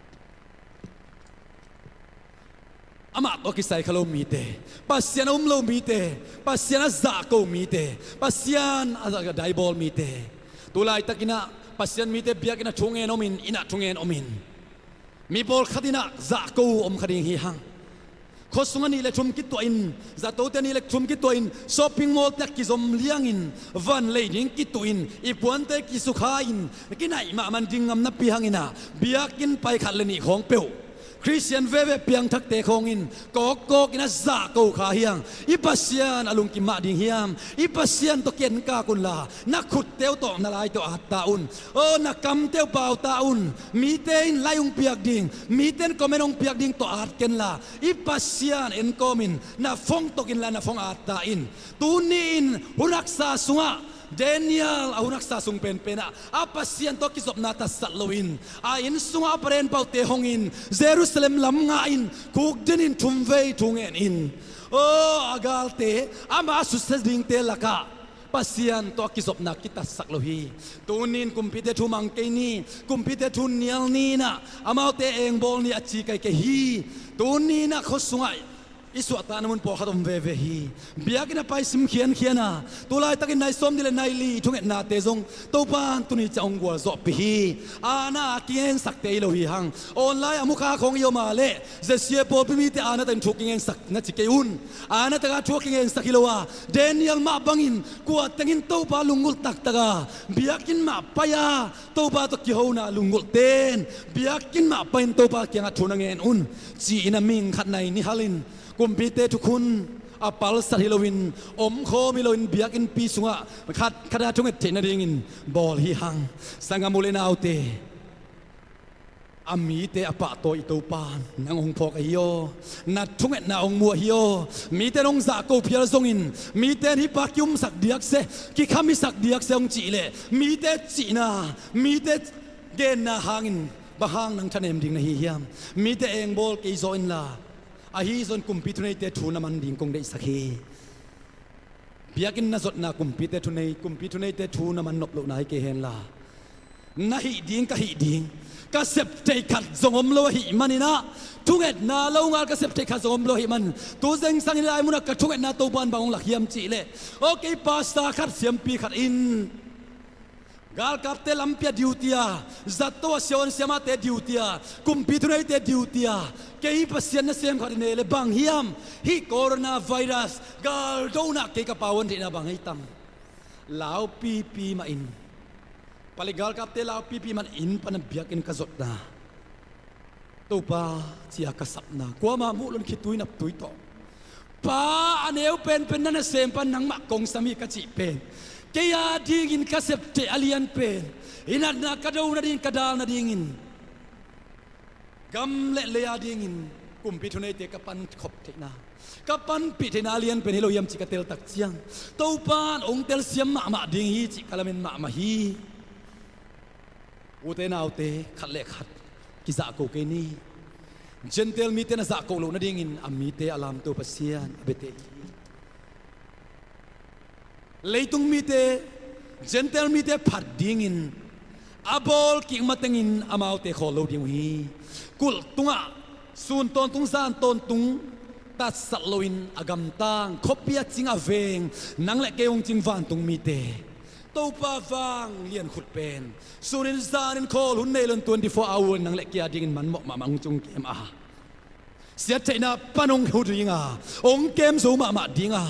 amah tawh a kisai kha lo mite, Pasian a um lo mite, Pasian a zahko mite, Pasian a zah-, daibawl mite. Tu laitakin ah Pasian mite biakinn ah thungen omin, inn ah thungen omin, mi pawlkhat in ah zahko uh om kha ding hi hang. Khuasung a nih le thum kituahin, zatote a nih le thum kituahin, shopping mall-te ah kizom liangin, van lei ding kituhin, i puante kisukha-in, kinaih mahmah ding ngamnapi hangin ah, biakinn pai khat le nih khawng peuh, Khristian veve piangthakte khawngin kawkkawkin a zahko kha hi hang. I Pasian a lungkim mah ding hiam? I Pasian tawh ken kak unla, na khutte uh tawh, na laite uh at ta un. Aw, na kamte uh pau ta un. Mite in like hong piak ding, mite in comment hong piak ding tawh at kenla, i Pasian en kawmin na phone tokin la, na phone at ta in. Tuni-in hun haksa sungah, Daniel a hun haksa sung penpen ah a Pasian tawh kizopna tatsat loin, a inn sungah a paren paute hongin, Jerusalem lam ngahin, khukdinin thumvei thu ngenin, aw, a galte, ama a susia dingte lakah Pasian tawh a kizopna kitatsak lo hi. Tuni-in kumpite thu mang kei ni, kumpite thu nial ni-in ah, amaute engbawl ni a ci kei kei hi. Tuni-in ah khuasungah i suahtakna mun pawlkhat om veve hi. Biakinn a pai sim khiankhian a, tu laitakin nai sawmnih le nai li thungetnate zong Topan tuni ciang hong gualzawhpih hi. Aana a kingensakte hi lo hi hang. Online a mukha khawng i om a leh, ZCA pawlpi mite aana takin thu kingensak na ci kei un. Aana taka thu a kingensak hi lo a, Daniel mah bangin kua tengin Topa lunggulh taktaka biakinn mah pai-a Topa tawh kihona lunggulhten biakinn mah pai-in Topa kiangah thu na ngen un, ci-in a mihing khat nai ni halin kumpite thukhun a palsat hi loin, omkhawm hi loin, biakinnpi sungah khat khat a thunget theih nadingin bawl hi hang. Sanggam u le naute, a mite a pahtawi i Topan nang hong phawk ahi aw. Na thungetna hong mu ahi aw. Mite in hong zahko phial zongin, mite in hih pa kiumsak diak seh, kikhamisak diak seh hong cih leh, mite cihna, mite genna hangin bang hang nang thanem ding na hi hiam? Mite engbawl kei zaw inla, ahi zong kumpi thuneite thu na man ding kong deihsak hi. Biakinn na zotna kumpite thunei, kumpi thuneite thu na man nop lohna hi kei henla, na hih ding, ka hih ding, ka sep theih khat zong om lo ahih manin ah, thungetna longal ka sep theih khat zong om lo ahih manin, tu zingsangin lai munah ka thungetna Topan bang hong lak hiam cih leh, aw, kei pastor khat, siampi khat in galkapte lampi a duty a, zato a siavuan siamahte duty a, kumpi thuneite duty a, kei Pasian nasem khat i nei leh bang hiam, hih coronavirus galdona kei ka pauan theihna bang hei tam? Laupipi mah in, palik galkapte laupipi mah in, inn pan a biakinn ka zotna, Topa, ci-a ka sapna, kuamah muh loin khitui naptui tawh, Pa, a neu penpen na nasempa nangmah kong sam hi ka cih pen, kei a dingin ka sep theih a lian pen, i natna ka do nadingin, ka dal nadingin, gam le lei a dingin kumpi thuneite ka pankhop theihna, ka panpih theihna a lian pen hi lo hiam cih ka teltak ciang, Topan hong telsiam mahmah ding hi cih ka lamen mahmah hi. Ute naute, khat le khat kizahko kei ni. Gentile mite na zahko loh nadingin a mite a lamto Pasian a biate hi. Leitung mite, Gentile mite phat dingin a bawlkik matengin amaute khawl lo ding uh hi. Kulh tungah sun tawntung, zan tawntung tatsat loin a gamtang, khuapi a cing a veng, nang le kei hong cing vantung mite, Topa vanglian khut pen sunin zanin khawl hun nei loin twenty four hour nang le kei a dingin manmawh mahmah hong ci hong kem a, siattheihna pan hong hu ding a, hong kem zo mahmah ding a,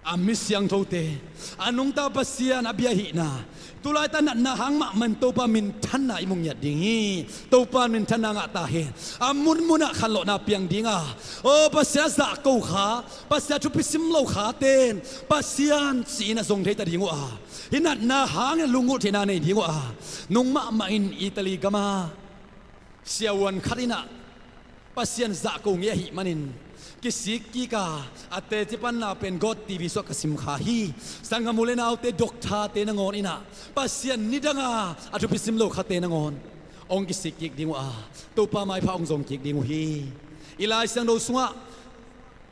a mi siangthote, a nungta Pasian a bia hihna, tulaitak natna hang mahmah in Topa minthanna i mu ngiat ding hi. Topa minthanna ngah ta hen. A munmunah khanlawhna piang ding a, aw, Pasian a zahko kha, Pasian a thupi sim lo khate in Pasian ci-in a zong thei ta ding uh a, hih natna hangin a lunggulh theihna nei ding uh a, nung mahmah in Italy gam a siavuan khat in ah Pasian zahko ngei ahih manin kisik kik a, a teci panna pen God TV sungah ka sim kha hi. Sanggam u le naute, doctor-te nangawn in ah Pasian nidang a a thupi sim lo khate nangawn hong kisik kik ding uh a, Topa maipha hong zong kik ding uh hi. I Lai Siangtho sungah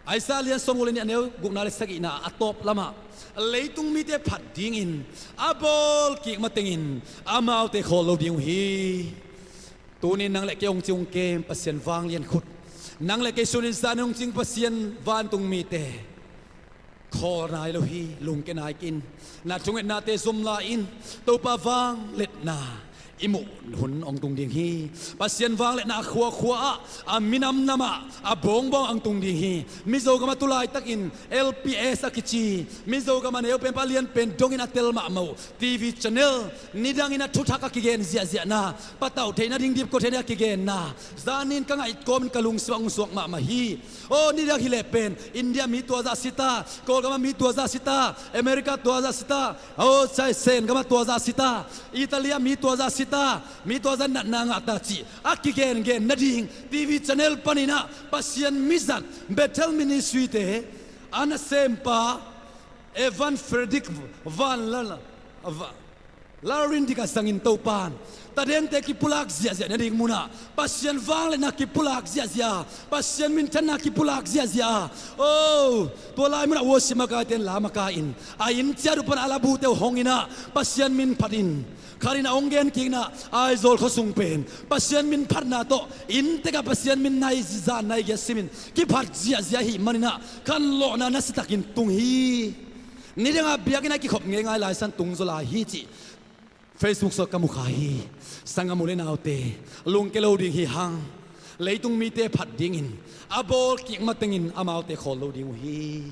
Isaiah lian sawmguk le nih, a neu gukna le sagihna a tawp lamah, leitung mite phat dingin a bawlkik matengin amaute khawl lo ding uh hi. Tuni nang le kei hong cing hong kem Pasian vanglian khut, nang le kei sunin zanin hong cing Pasian vantung mite, khawl nai lo hi. Lungkia nai kei in. Na thungetnate zom lai in. Topa vangliatna i muh hun hong tung ding hi. Pasian vangliatna a khuakhua ah, a minamnam ah, a bawngbawng ah hong tung ding hi. Mizo gam ah tulaitakin L P S a kici, Mizo gam a neu penpa lianpen dongin a tel mahmah uh TV channel, nidangin a thuthak a kigen ziahziahna, patauh theih nading, dipkua theih nading a kigenna, zanin ka ngaih kawmin ka lungsim ah hong suak mahmah hi. Aw, nidang hi leh pen India mi tuazah si ta, Kawlgam ah mi tuazah si ta, America tuazah si ta, aw, Sen gam ah tuazah si ta, Italy ah mi tuazah si ta, mi tuazah natna ngah ta cih a kigengen nading TV channel panin ah Pasian mizat Bethel Ministry-te a nasempa Evan Frederick Van Lal, Va-, Lalrindik a zangin Topan tadente kipulak ziahziah nading munah Pasian vangliatna kipulak ziahziah, Pasian minthanna kipulak ziahziah. O, tua lai munah worship makaite in la makai-in a inn ciat uh pan a labute uh hong inah Pasian min phatin, khatin a hong gen kikna Aizawl khuasung pen Pasian min phatna tawh inntekah Pasian min nai zan nai giat simin kiphat ziahziah ahih maninah khanlawhna nasiatakin tung hi. Nidangah biakinn a kikhop ngeingai laisan tung zaw lai hi cih Facebook sungah ka mu kha hi. Sanggam u le naute, lungke lo ding hi hang. Leitung mite phat dingin a bawl kik matengin amaute khawl lo ding uh hi.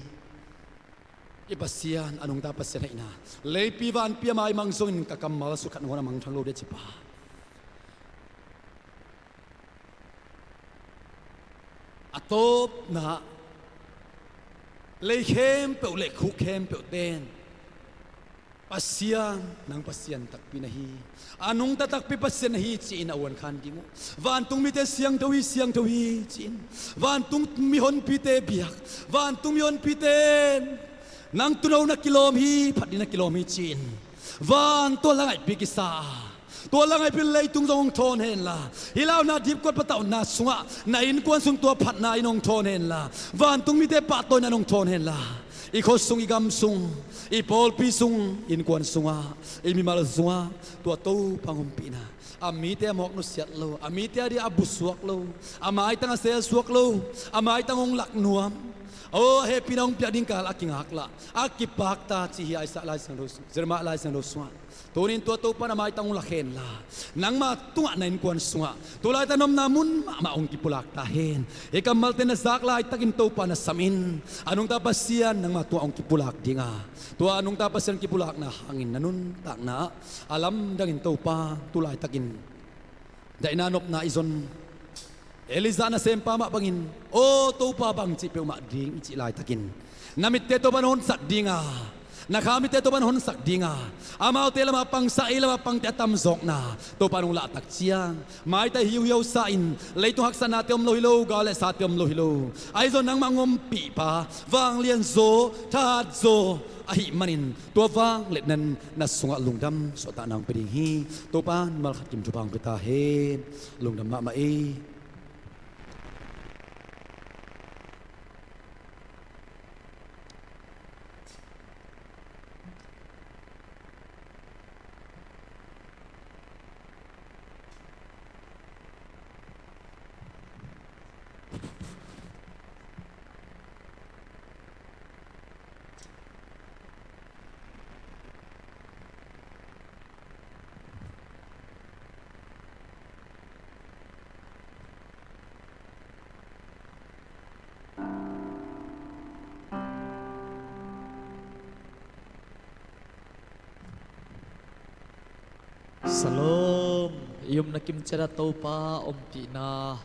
I Pasian a nungta Pasian ahihna, leipi vanpi a maimang zongin ka kammal sut khat nangawn a mangthang lo ding a cipa. A tawpna, lei khempeuh le khuk khempeuh ten Pasian, nang Pasian takpi na hi, a nungta takpi Pasian na hi ci-in a uankhan ding uh. Vantung mite siangtho hi, siangtho hi ci-in, vantung mihonpite biak, vantung mihonpite in nang tuuno na kilawm hi, phat ding na kilawm hi ci-in van tua la ngaihpi kisa a, tua la ngaihpi leitung zong hong thawn henla, hih launa dipkuat patauhna sungah na innkuan sung tua phatna in hong thawn henla, vantung mite pahtawina in hong thawn henla, i khua sung, i gam sung, i pawlpi sung, innkuan sungah, i mimal sungah tua Topa hong ompihna, a mite a mawk nusiat lo, a mite a dia a busuak lo, a maitang a selsuak lo, a maitang hong lak nuam, aw, a hehpihna hong piak ding kal a kingaklah a kipakta ci hi. Isaiah Lai Siangtho sung, Jeremiah Lai Siangtho sungah. Tunin tua Topa na maitang hong lak henla, nangma tungah na innkuan sungah tu laitak na omna mun mahmah hong kipulak ta hen. Hih kammalte na zak laitakin Topa na samin, a nungta Pasian nangma tungah hong kipulak dinga, tua a nungta Pasian kipulakna hangin na nuntakna ah a lamdangin Topa tu laitakin daihna nopna i zon Elijah nasempa mah bangin, aw Topa, bangci peuhmah ding i cih laitakin, na mitte Topa na honsak dinga, na kha mitte Topa na honsak dinga, amaute lamah pangsa, ei lamah pangte a tamzawkna Topa nong lahtak ciang maita hiuhiau sa-in leitung haksatnate om lo hi lo, gal le sate om lo hi lo. Ahi zong nangmah hong ompihpa, vanglianzaw, thahatzaw ahih manin tua vangliatna in na sungah lungdam suahtakna hong pia ding hi. Topa in malkhat kim thupha hong pia ta hen. Lungdam mahmah ei. Shalom. I omna kim ciatah Topa ompihna,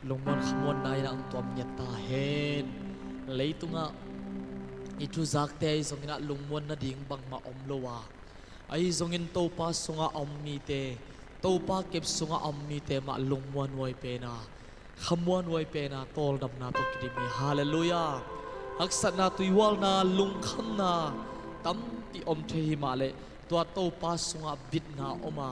lungmuan khamuanna in ah hong tuam ngiat ta hen. Leitungah i thuzakte ahi zongin ah lungmuan nading bangmah om lo a, ahi zongin Topa sungah a om mite, Topa kep sungah a om mite mah lungmuan huai pena, khamuan huai pena, tawldamna tawh kidim hi. Halleluiah. Haksatna, tuihualna, lungkhamna tampi om thei hi mah leh tua Topa sungah bitna om a,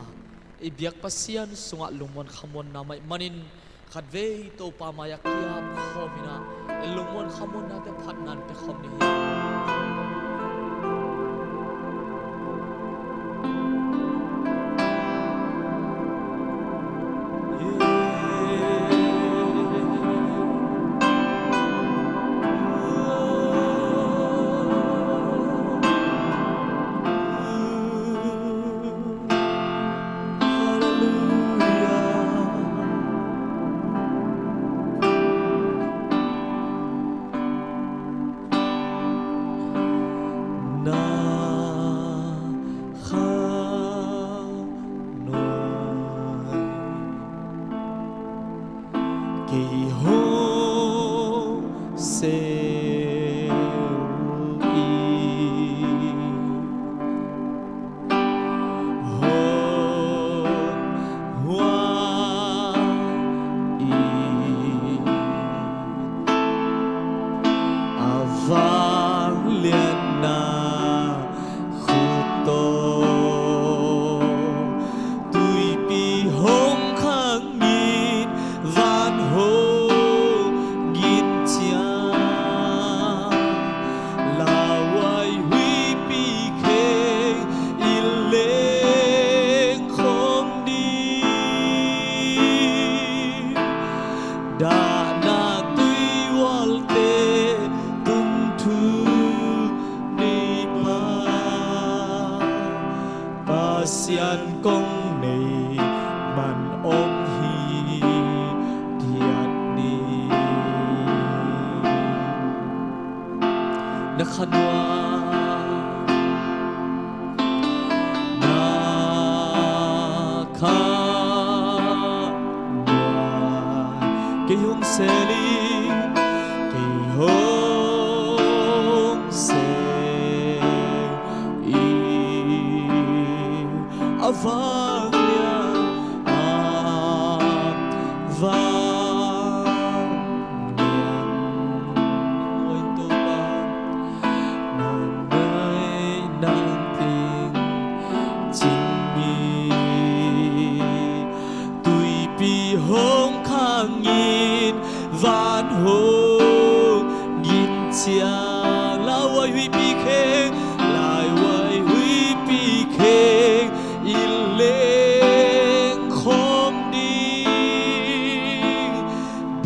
i biak Pasian sungah lungmuan khamuanna mah ahih manin khatvei Topa mai-ah kiap khawm in ah, i lungmuan khamuannate phatna in pia khawm ni hi. Pasian kong nei man om hi thiat ni. Na khanuai, na khanuai kei hong sel in, kei hong sel in. A vanglian, a vanglian, oi Topa, na deihna teng cing hi. Tuipi hong khang in, van hong gin ciang, lauhuai huihpi kheng, lauhuai huihpi kheng in leng khawm ding.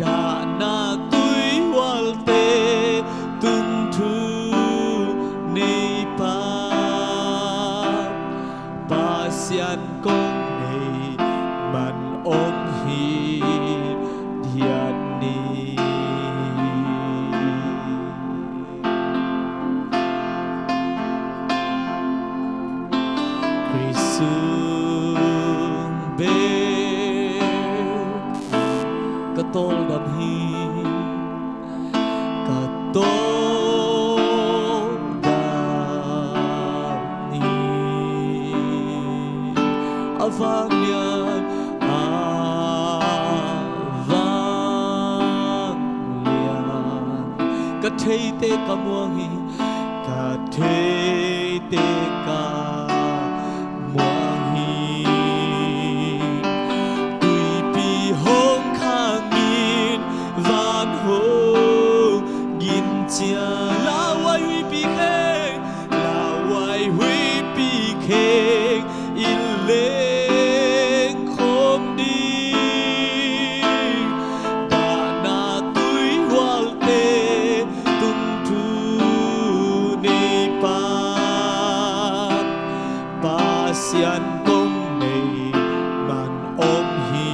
Dahna tuihualte tungthu neipa, Pasian kong nei man om hi thiat ni. Khrih sung bek ka tawldam hi, ka tawldam hi. A vanglian, a vanglian, ka theite ka muang hi, ka theite ka muang hi. Tuipi hong khang in, van hong gin ciang, lauhuai huihpi kheng, lauhuai huihpi kheng in leng khawm ding. Dahna tuihualte tungthu neipa, Pasian kong nei man om hi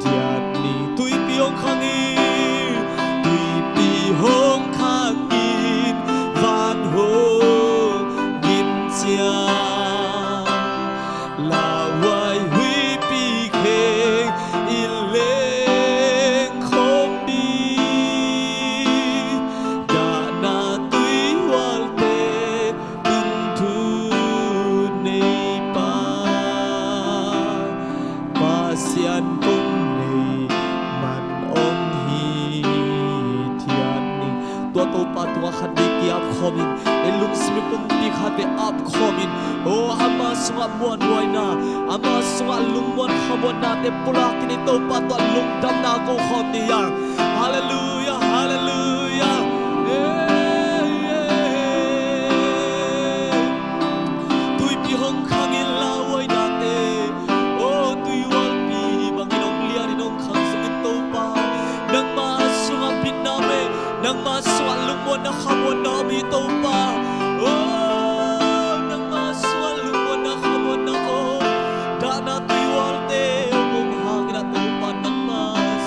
thiat ni. Tuipi hong khang in, tuipi hong khang in, van hong gin ciang, lauhuai huihpi kheng in leng khawm ding. Dahna tuihualte tungthu neipa, Pasian kong nei man om hi thiat ni. Tua Topa tungah khat vei ki-ap khawm in, ei lungsim i pumpi khat vei ap khawm in, o, ama sungah muanhuaina, ama sungah lungmuan khamuannate pulak in, i Topa tungah lungdamna ko khawm ni hang. Halleluia, halleluia. Ei, ei, ei. Tuipi hong khang in, lauhuainate, o, tuihualpi bangin hong lian in hong khang suk in Topa, nangma sungah bitna mei, nangma sungah lungmuanna khamuanna om hi Topa. O, nangma sungah lungmuanna khamuanna om. Dahna tuihualte hong om hangin ah Topa, nangma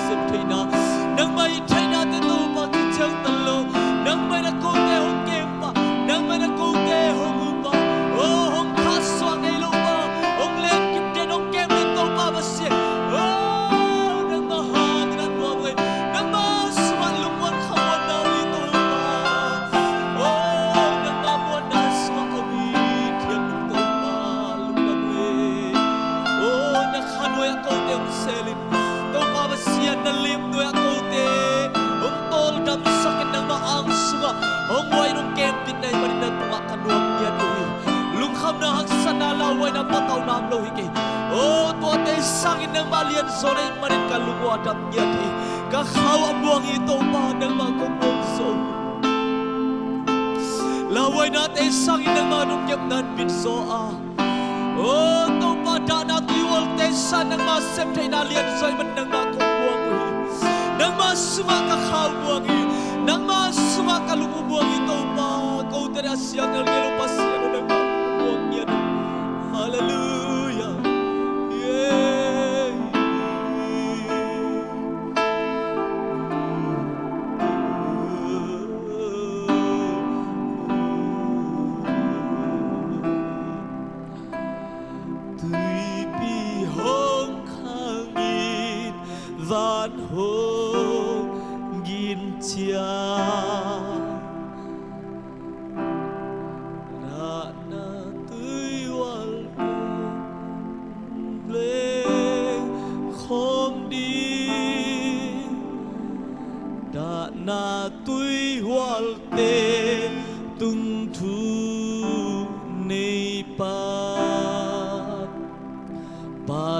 sep theihna, nangma it theihnate Topa kician ta lo. Nangma in ah kote hong kem pah, nangma in ah kote hong um pah. O, hong khahsuah ngei lo pa, hong lenkip den, hong kem den Topa Pasian. O, nangma hangin ah nuam ngei, nangma sungah lungmuan khamuanna om hi Topa. O, nangma muanna sungah om hi thiat ni Topa, lungdam ngei. O, na khanuai ah kote hong sel in, Topa Pasian, na lim nuai ah kote hong tawldamsak in, nangma ang sungah hong huai in hong kempit na hih manin na tungah ka nuam ngiat uh hi. Lungkhamna, haksatna, lauhuaina, patauhna om lo hi kei. O, tuate sangin nangma lianzaw na hih manin ka lungua dam ngiat hi. Ka khau a muang hi Topa, nangmah kong muang zo. Lauhuainate sangin nangma nong kepna in bit zaw a, o Topa, dahna tuihualte sangin nangma sep theihna lianzaw ahih manin nangmah kong muang uh hi. Nangma sungah ka khau muang hi. Nangma sungah ka lung uh muang hi Topa. Kote a siang ngal ngel uh Pasian uh, nangmah kong muang ngiat uh hi.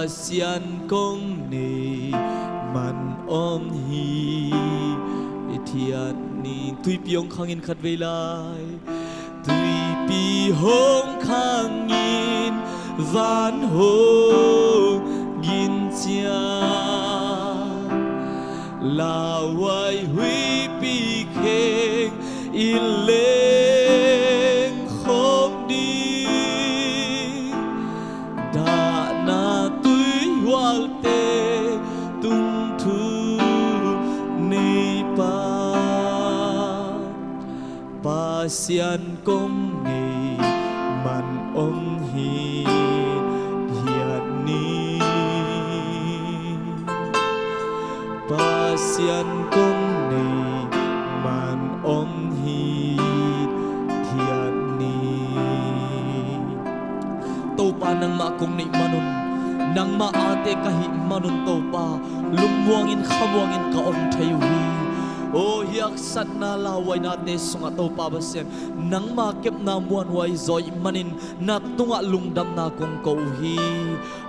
Pasian kong nei man om hi, i thiat ni. Tuipi hong khangin khat vei lai. Tuipi hong khangin van hong gin ciat, lauhuai huipi kheng i leng khawm ding. Dahna tuihualte tung thu nei pa, Pasian kong nei man om hi, thiat ni. Pasian kong nei man om hi, thiat ni. Topa, nangmah kong neih manun, nangmah ate ka hih manun Topa, lungmuangin khamuangin ka om thei uh hi. Aw, hih haksatna lauhuainate sungah Topa Pasian, nangma kepna muanhuai zawh manin na tungah lungdamna kong ko uh hi.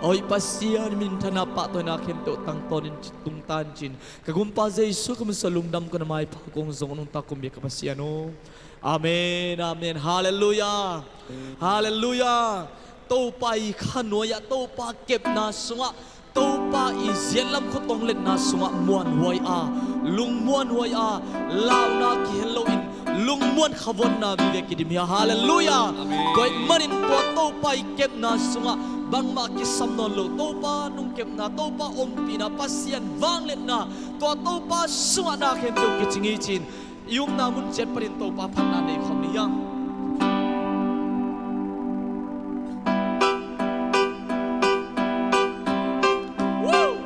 Aw, Pasian, minthana pahtawina khempeuh tangtawnin tungtan cin, ka Gumpa Jesu ka min suang lungdam ka na maipha kong zong nungta kong biak ka Pasian aw. Amen, amen. Halleluiah. Halleluiah. Topa i khanuai ah, Topa kepna sungah, Topa i ziatlam khutong letna sungah muanhuai a, lungmuanhuai a, launa kihel loin lungmuan khavuanna vive kidim hi a. Halleluiah. Amen. Tua ahih manin tua Topa i kepna sungah bangmah kisam nawn lo, Topa nungkepna, Topa ompihna, Pasian vangliatna, tua Topa sungah na khempeuh kicing hi ci-in, i umna mun ciat panin Topa phatna nei khawm ni hiam? Woo!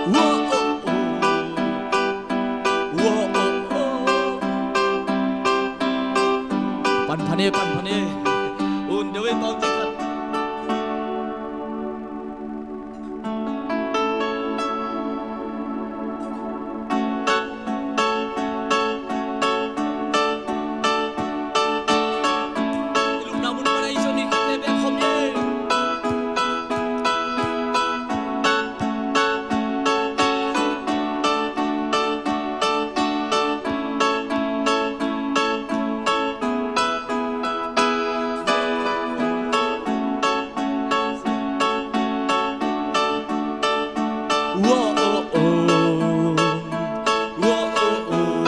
Whoa, oh, oh. Whoa, oh, oh. Pan phan e, pan phan e. Un deuh e, tawm cik khat. Whoa, oh, oh. Whoa, oh, oh.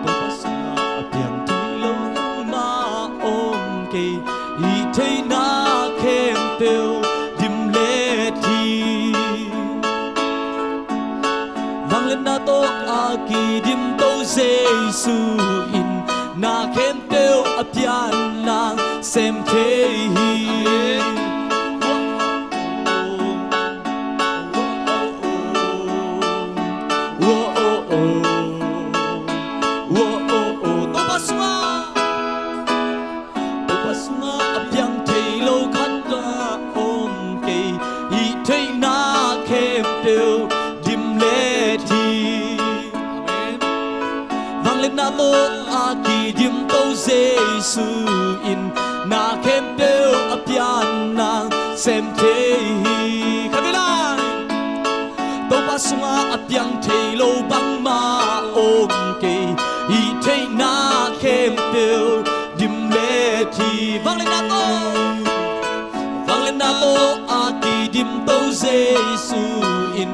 Topa sungah a piang thei lo bangmah om kei, hih theihna khempeuh dim let hi. Vangliatna tawh a kidimto Jesu in na khempeuh a pian nang sem thei hi. Amen. Whoa, oh, oh. Whoa, oh, oh. Whoa, oh, oh. Topa sungah, Topa sungah a piang thei lo khat bangmah om kei, hih theihna khempeuh dim let hi. Amen. Vangliatna tawh a kidimto Jesu in na khempeuh a pian nang sem thei hi. Khat vei lai. Topa sungah a piang thei lo bangmah om kei, hih theihna khempeuh dim let hi. Vangliatna tawh, vangliatna tawh a kidimto Jesu in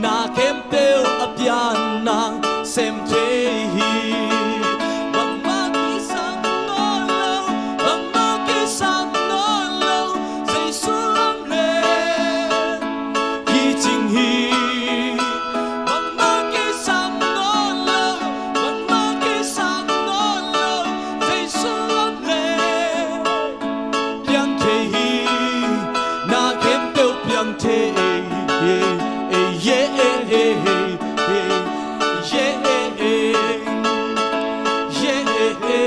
na khempeuh a pian nang sem thei hi. Bangmah kisam nawn lo, bangmah kisam nawn lo, Jesu om leh kicing hi. Bangmah kisam nawn lo, bangmah kisam nawn lo, Jesu om leh piang thei hi. Na khempeuh piang thei hi.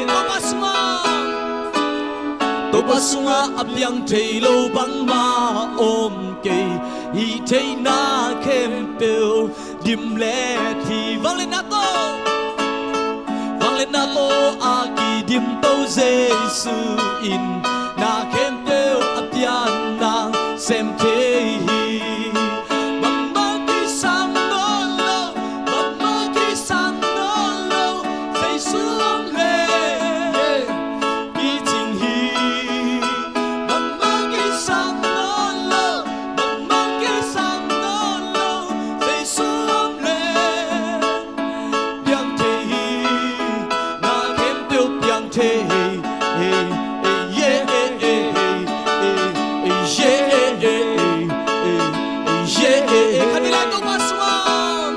Topa sungah, Topa sungah a piang thei lo bangmah om kei, hih theihna khempeuh dim let hi. Vangliatna tawh, Vangliatna tawh a kidimto Jesu in na khempeuh a pianna sem thei hi. Bangmah kisam nawn lo, bangmah kisam nawn lo, Jesu om leh kicing hi. Bangmah kisam nawn lo, bangmah kisam nawn lo, Jesu om leh piang thei hi. Na khempeuh piang thei hi. Ei, ei, yeah, ei, ei, ei, ei, ei, yeah, ei, ei, ei, ei, yeah, ei, ei. Khat ni lai Topa sungah,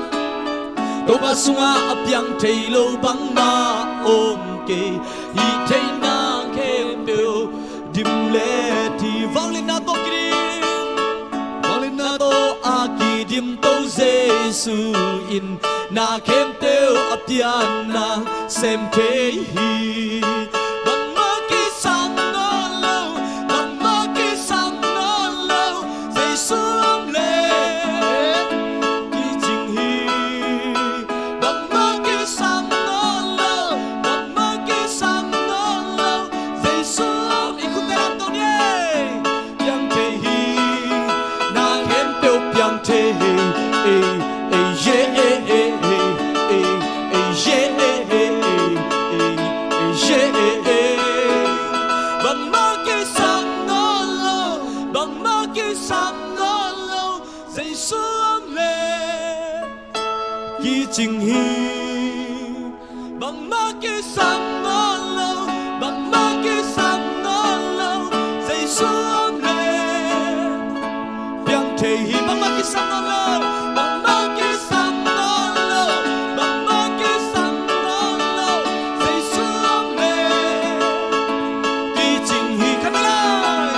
Topa sungah a piang thei lo bangmah om kei. Hih theihna khempeuh dim le thi. Vangliatna tawh kidim, vangliatna tawh a kidimto Jesu in na khempeuh a pianna sem thei hi. Bangmah kisam nawn lo, bangmah kisam nawn lo, Jesu om leh kicing hi. Bangmah kisam nawn lo, bangmah kisam nawn lo, Jesu om. I khutte lam to ni ei. Piang thei hi. Na khempeuh piang thei hi. Ei, ei, yeah, ei, ei, ei, ei, ei, yeah, ei, ei, ei, ei, ei, yeah, ei, ei. Bangmah kisam nawn lo, bangmah kisam nawn lo, Jesu om leh kicing hi. Bangmah kisam nawn lo, bangmah kisam nawn lo, Jesu om leh piang thei hi. Bangmah kisam nawn lo, bangmah kisam nawn lo, bangmah kisam nawn lo, Jesu om leh kicing hi. Khat ni lai.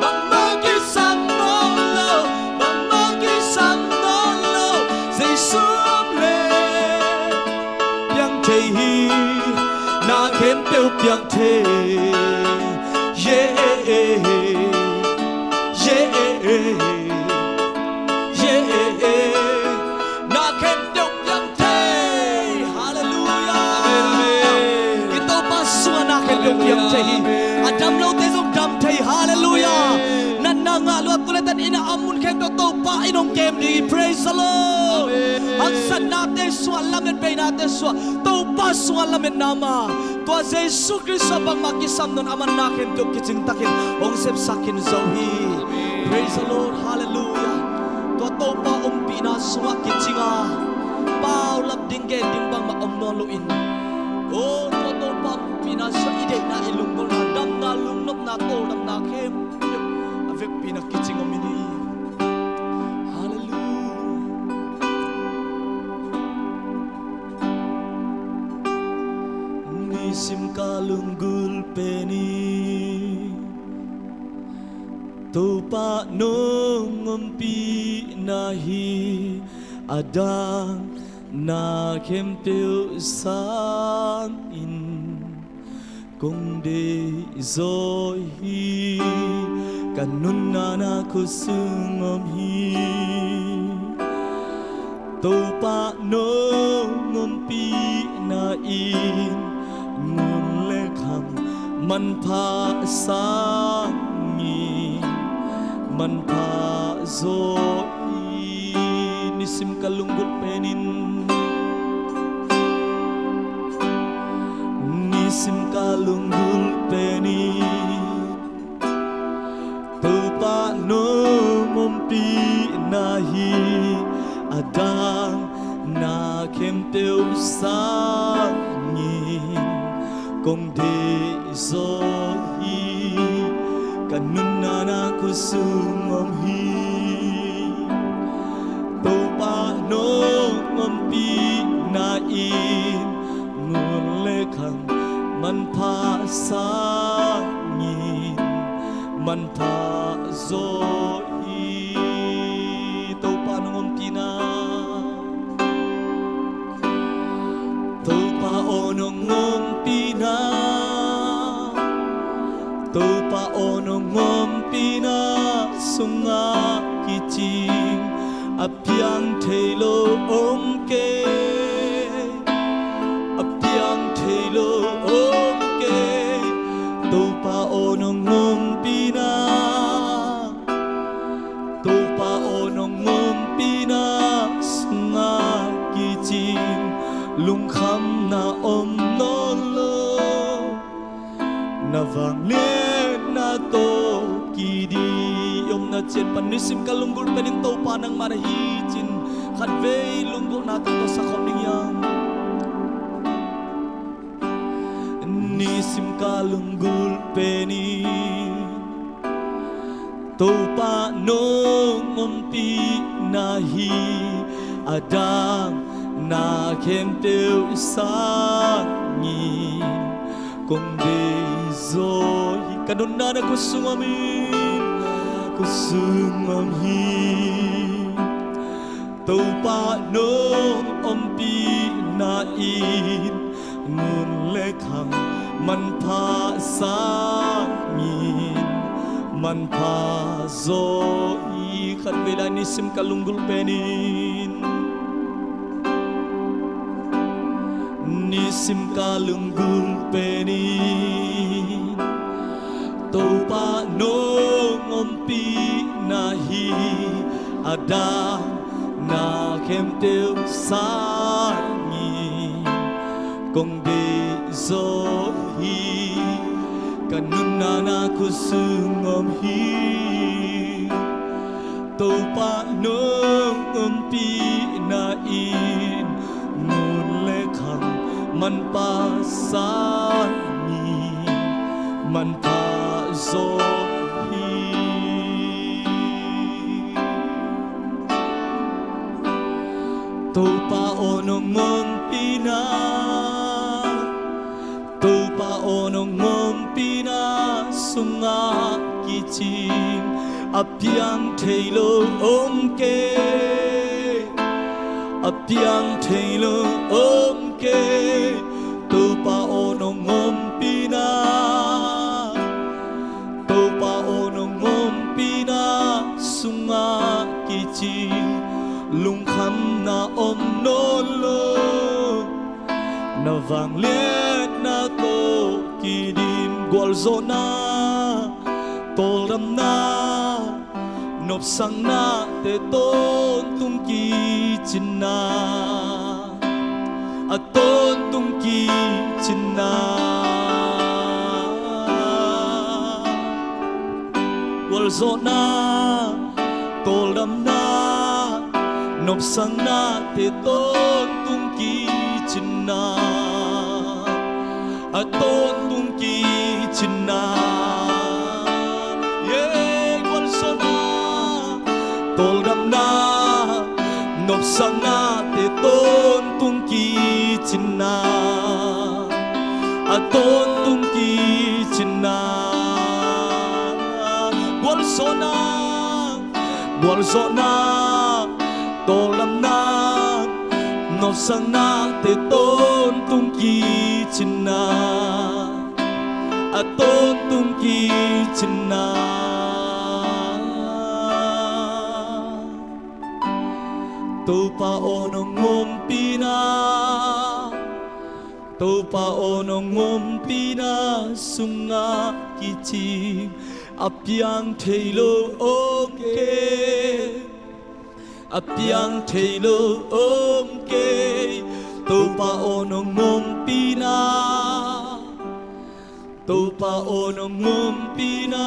Bangmah kisam nawn lo, bangmah kisam nawn lo, Jesu om leh piang thei hi. Na khempeuh piang thei. Yeah, yeah, yeah. Na khempeuh piang thei. Halleluiah. Amen, amen. I Topa sungah na khempeuh piang thei hi. Amen. A dam lote zong dam thei. Halleluiah. Amen. Natna ngah lua tu leh tan in a mun khempeuh Topa in hong kem ding hi. Praise the Lord. Amen. Haksatnate sungah lamet, beinate sungah Topa sungah lametna mah. Tua Jesu Khrist ah bangmah kisam nawn, aman na khempeuh kicing takin hong sepsak khin zo hi. Amen. Praise the Lord. Halleluiah. Tua Topa ompihna sungah kicing a, paulap ding, gen ding bangmah om nawn loin, o, tua Topa ompihna sungah i deihna, i lunggulhna, damna, lungnopna, tawldamna khempeuh a vekpi-in a kicing om hi. Halleluiah. Nisim ka lunggulh pen in Topa nong ompihna hi, a dang na khempeuh sangin kong deih zaw hi. Ka nunna na khut sung om hi. Topa nong ompihna in ngun le khang manpha sangin manpha zaw hi. Nisim ka lunggulh pen in, nisim ka lunggulh pen in Topa nong ompihna hi, a dang na khempeuh sangin kong deih zaw hi. Ka nunna na khut sung om hi. Topa nong ompihna in ngun le khang manpha sangin manpha zaw hi. Topa nong ompihna, Topa aw nong ompihna, Topa aw nong ompihna sungah kicing a piang thei lo om kei, a piang thei Lungkhamna om nawn lo, na vangliatna tawh kidi. I omna ciat pan nisim ka lunggulh penin Topa nangmah na hi ci-in khatvei lunggulhna tawh sa khawm ding hiam? Nisim ka lunggulh penin Topa nong ompihna hi. A dang na khempeuh sangin kong deih zaw hi. Ka nunna na khutsung om hi, khutsung om hi. Topa nong ompihna in ngun le khang manpha sangin manpha zaw hi. Khatvei lai nisim ka lunggulh penin, nisim ka lunggulh penin Topa nong ompihna hi. A dang na khempeuh sangin kong deih zaw hi. Ka nunna na khutsung om hi. Topa nong ompihna in ngun le khang manpha sangin manpha zaw hi. Topa aw nong ompihna, Topa aw nong ompihna sungah kicing a piang thei lo om kei, a piang thei lo om kei. Topa aw nong ompihna, Topa aw nong ompihna sungah kicing lungkhamna om nawn lo, na vangliatna tawh kidim. Gualzawhna, tawldamna, nopsaknate tawntung kicinna, a tawntung kicinna. Gualzawhna, tawldamna, nopsaknate tawntung kicinna, a tawntung kicinna. Yeah, gualzawhna, tawldamna, nopsaknate tawntung kicinna, a tawntung kicinna. Gualzawhna, gualzawhna, tawldamna, nopsaknate tawntung kicinna, a tawntung kicinna. Topa aw nong ompihna, Topa aw nong ompihna sungah kicing a piang thei lo om kei, a piang thei lo om kei. Topa aw nong ompihna, Topa aw nong ompihna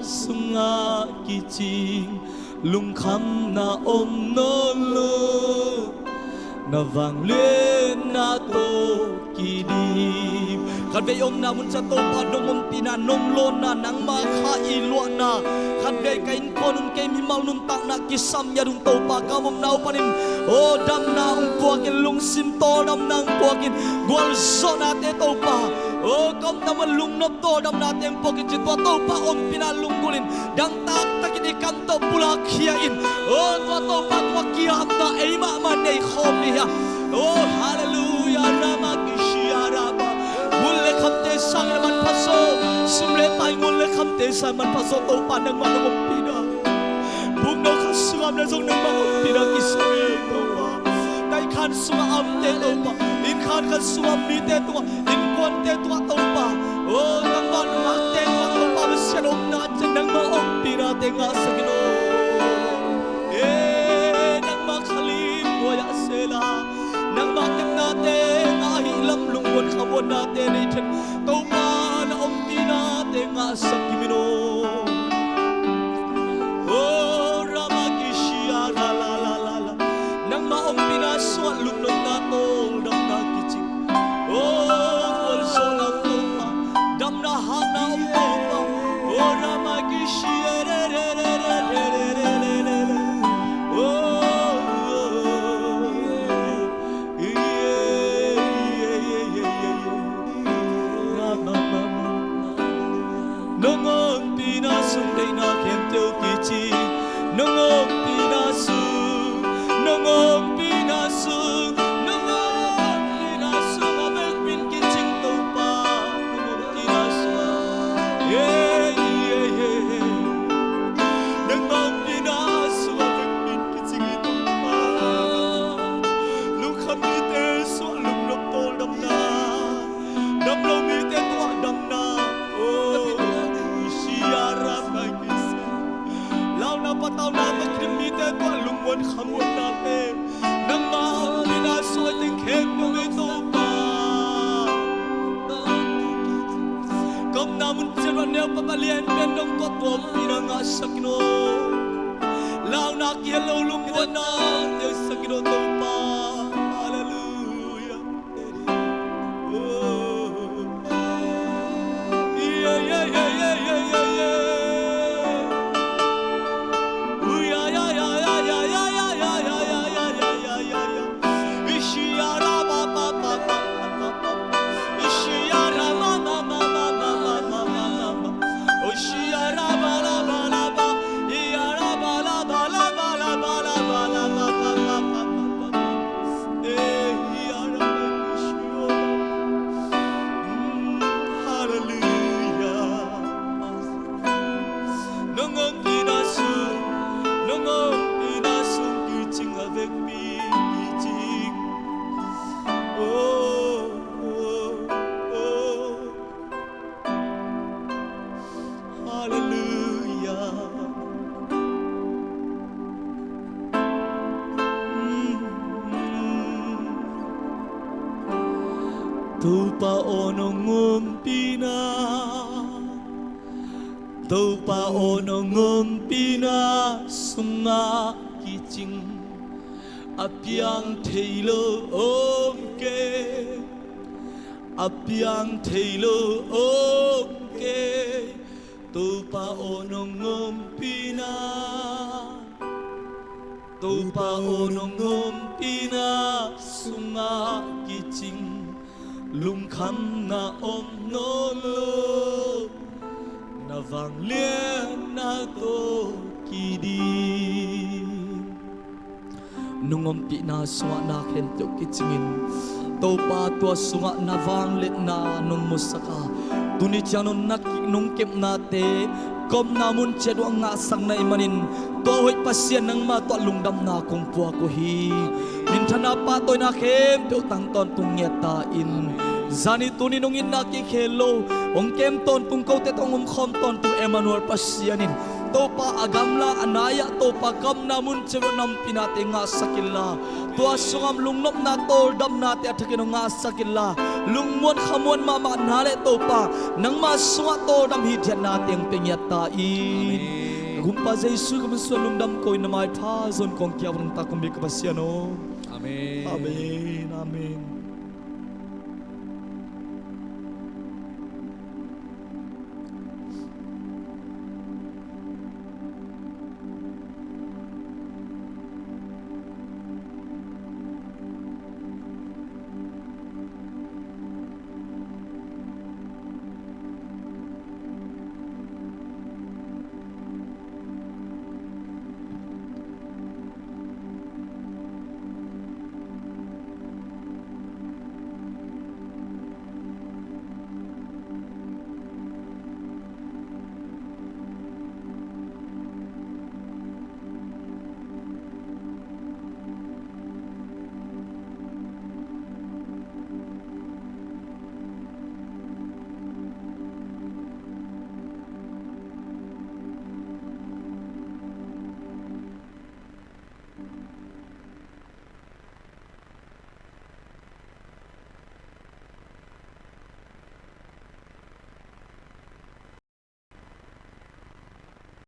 sungah kicing lungkhamna om nawn lo, na vangliatna tawh kidim. Khatvei omna mun ciat Topa nong ompihna, nong lawnna, nangma kha i luahna. Khatvei ka innkuan um kei, mimal nuntakna kisam ngiat ung Topa, ka omna uh panin aw damna hong puakin, lungsim tawldamna hong puakin, gualzawhnate Topa aw ka omna mun lungnop tawldamnate hong puakin ci, tua Topa ompihna lunggulhin dang taktakin i kam tawh pulakkhia in. Aw tua Topa tua kiamna ei mahmah nei khawm ni hia. Aw halleluiah, rama kishia rama. Ngun le khamte sangin a manpha zaw, sum le pai ngun le khamte sangin manpha zaw Topa nangmah nong ompihna. Bukno khat sungah om leh zong nangmah ompihna kisam hi Topa. Taikhan sungah a omte Topa, innkhan khat sungah a om mite tungah, innkuante tungah Topa, aw nangmah ngahte tungah Topa, Pasian omna ciang nangmah ompihnate ngahsak in aw. E nangmah khalim nuai-ah sela, nangmah tepnate Khamuannate nei then Topa na ompihnate ngahsak kim in aw. Oh, Ramakishia, la, la, la, la, la. Nangma ompihna sungah lungnopna, tawldamna kicing. Oh, gualzawhna om Topa, damna hatna om Topa. Oh, Ramakishia, re, re, re. Oh, oh, oh, oh. Nong ompihna sung deihna khempeuh kici. Nong ompihna sung, nong ompihna sung, nong ompihna sung a vekpi in kicing Topa. Nong ompihna sung, yeah, yeah, yeah, yeah. Nong ompihna sung a vekpi in kicing hi Topa. Lungkham mite sungah lungnop, tawldamna, damlo mite tungah damna. Oh, Shia Rama Kisa. Launa patauna tawh kidim mite tungah lungmuan khamuannate nangma ompihna sung a teng khempeuh hi Topa. Ka omna mun ciat uah neu papa lian pen dong tawh tua ompihna ngahsak in aw. Launa kihel lo lungmuanna teisak in aw Topa. Halleluiah. Oh. Yeah, yeah, yeah. Halleluiah. Nong ompihna sung, nong ompihna sung kicing a vekpi kicing. Oh, oh, oh. Halleluiah. Topa aw nong ompihna, Topa aw nong ompihna sungah kicing a piang thei lo om kei, a piang thei lo om kei. Topa aw nong ompihna, Topa aw nong ompihna sungah kicing lungkhamna om nawn lo, na vangliatna tawh kidim. Nong ompihna sungah na khempeuh kicingin Topa tua sungah na vangliatna nong musak a, tuni ciang nong na kik nong kepnate ka omna mun ciat uah ngahsak na hih manin tua hoih Pasian nangma tawh lungdamna kong puak uh hi. Minthanna pahtawina khempeuh tang tawntung ngiat ta in. Zani tuni nong itna kikhel lo hong kem tawntung kote tawh hong omkhawm tawntung Emmanuel Pasian in Topa a gamla a nai-ah Topa ka omna mun ciat uah na ompihnate ngahsak inla, tua sungah lungnopna tawldamnate a thakin hong ngahsak inla, lungmuan khamuan mahmah na leh Topa nangma sungah tawldam hithiatnate hong pia ngiat ta in. Amen. Ka Gumpa Jesu ka min suang lungdam ko in na maipha zong kong kiap nong ta kong bik ka Pasian aw. Amen. Amen. Amen.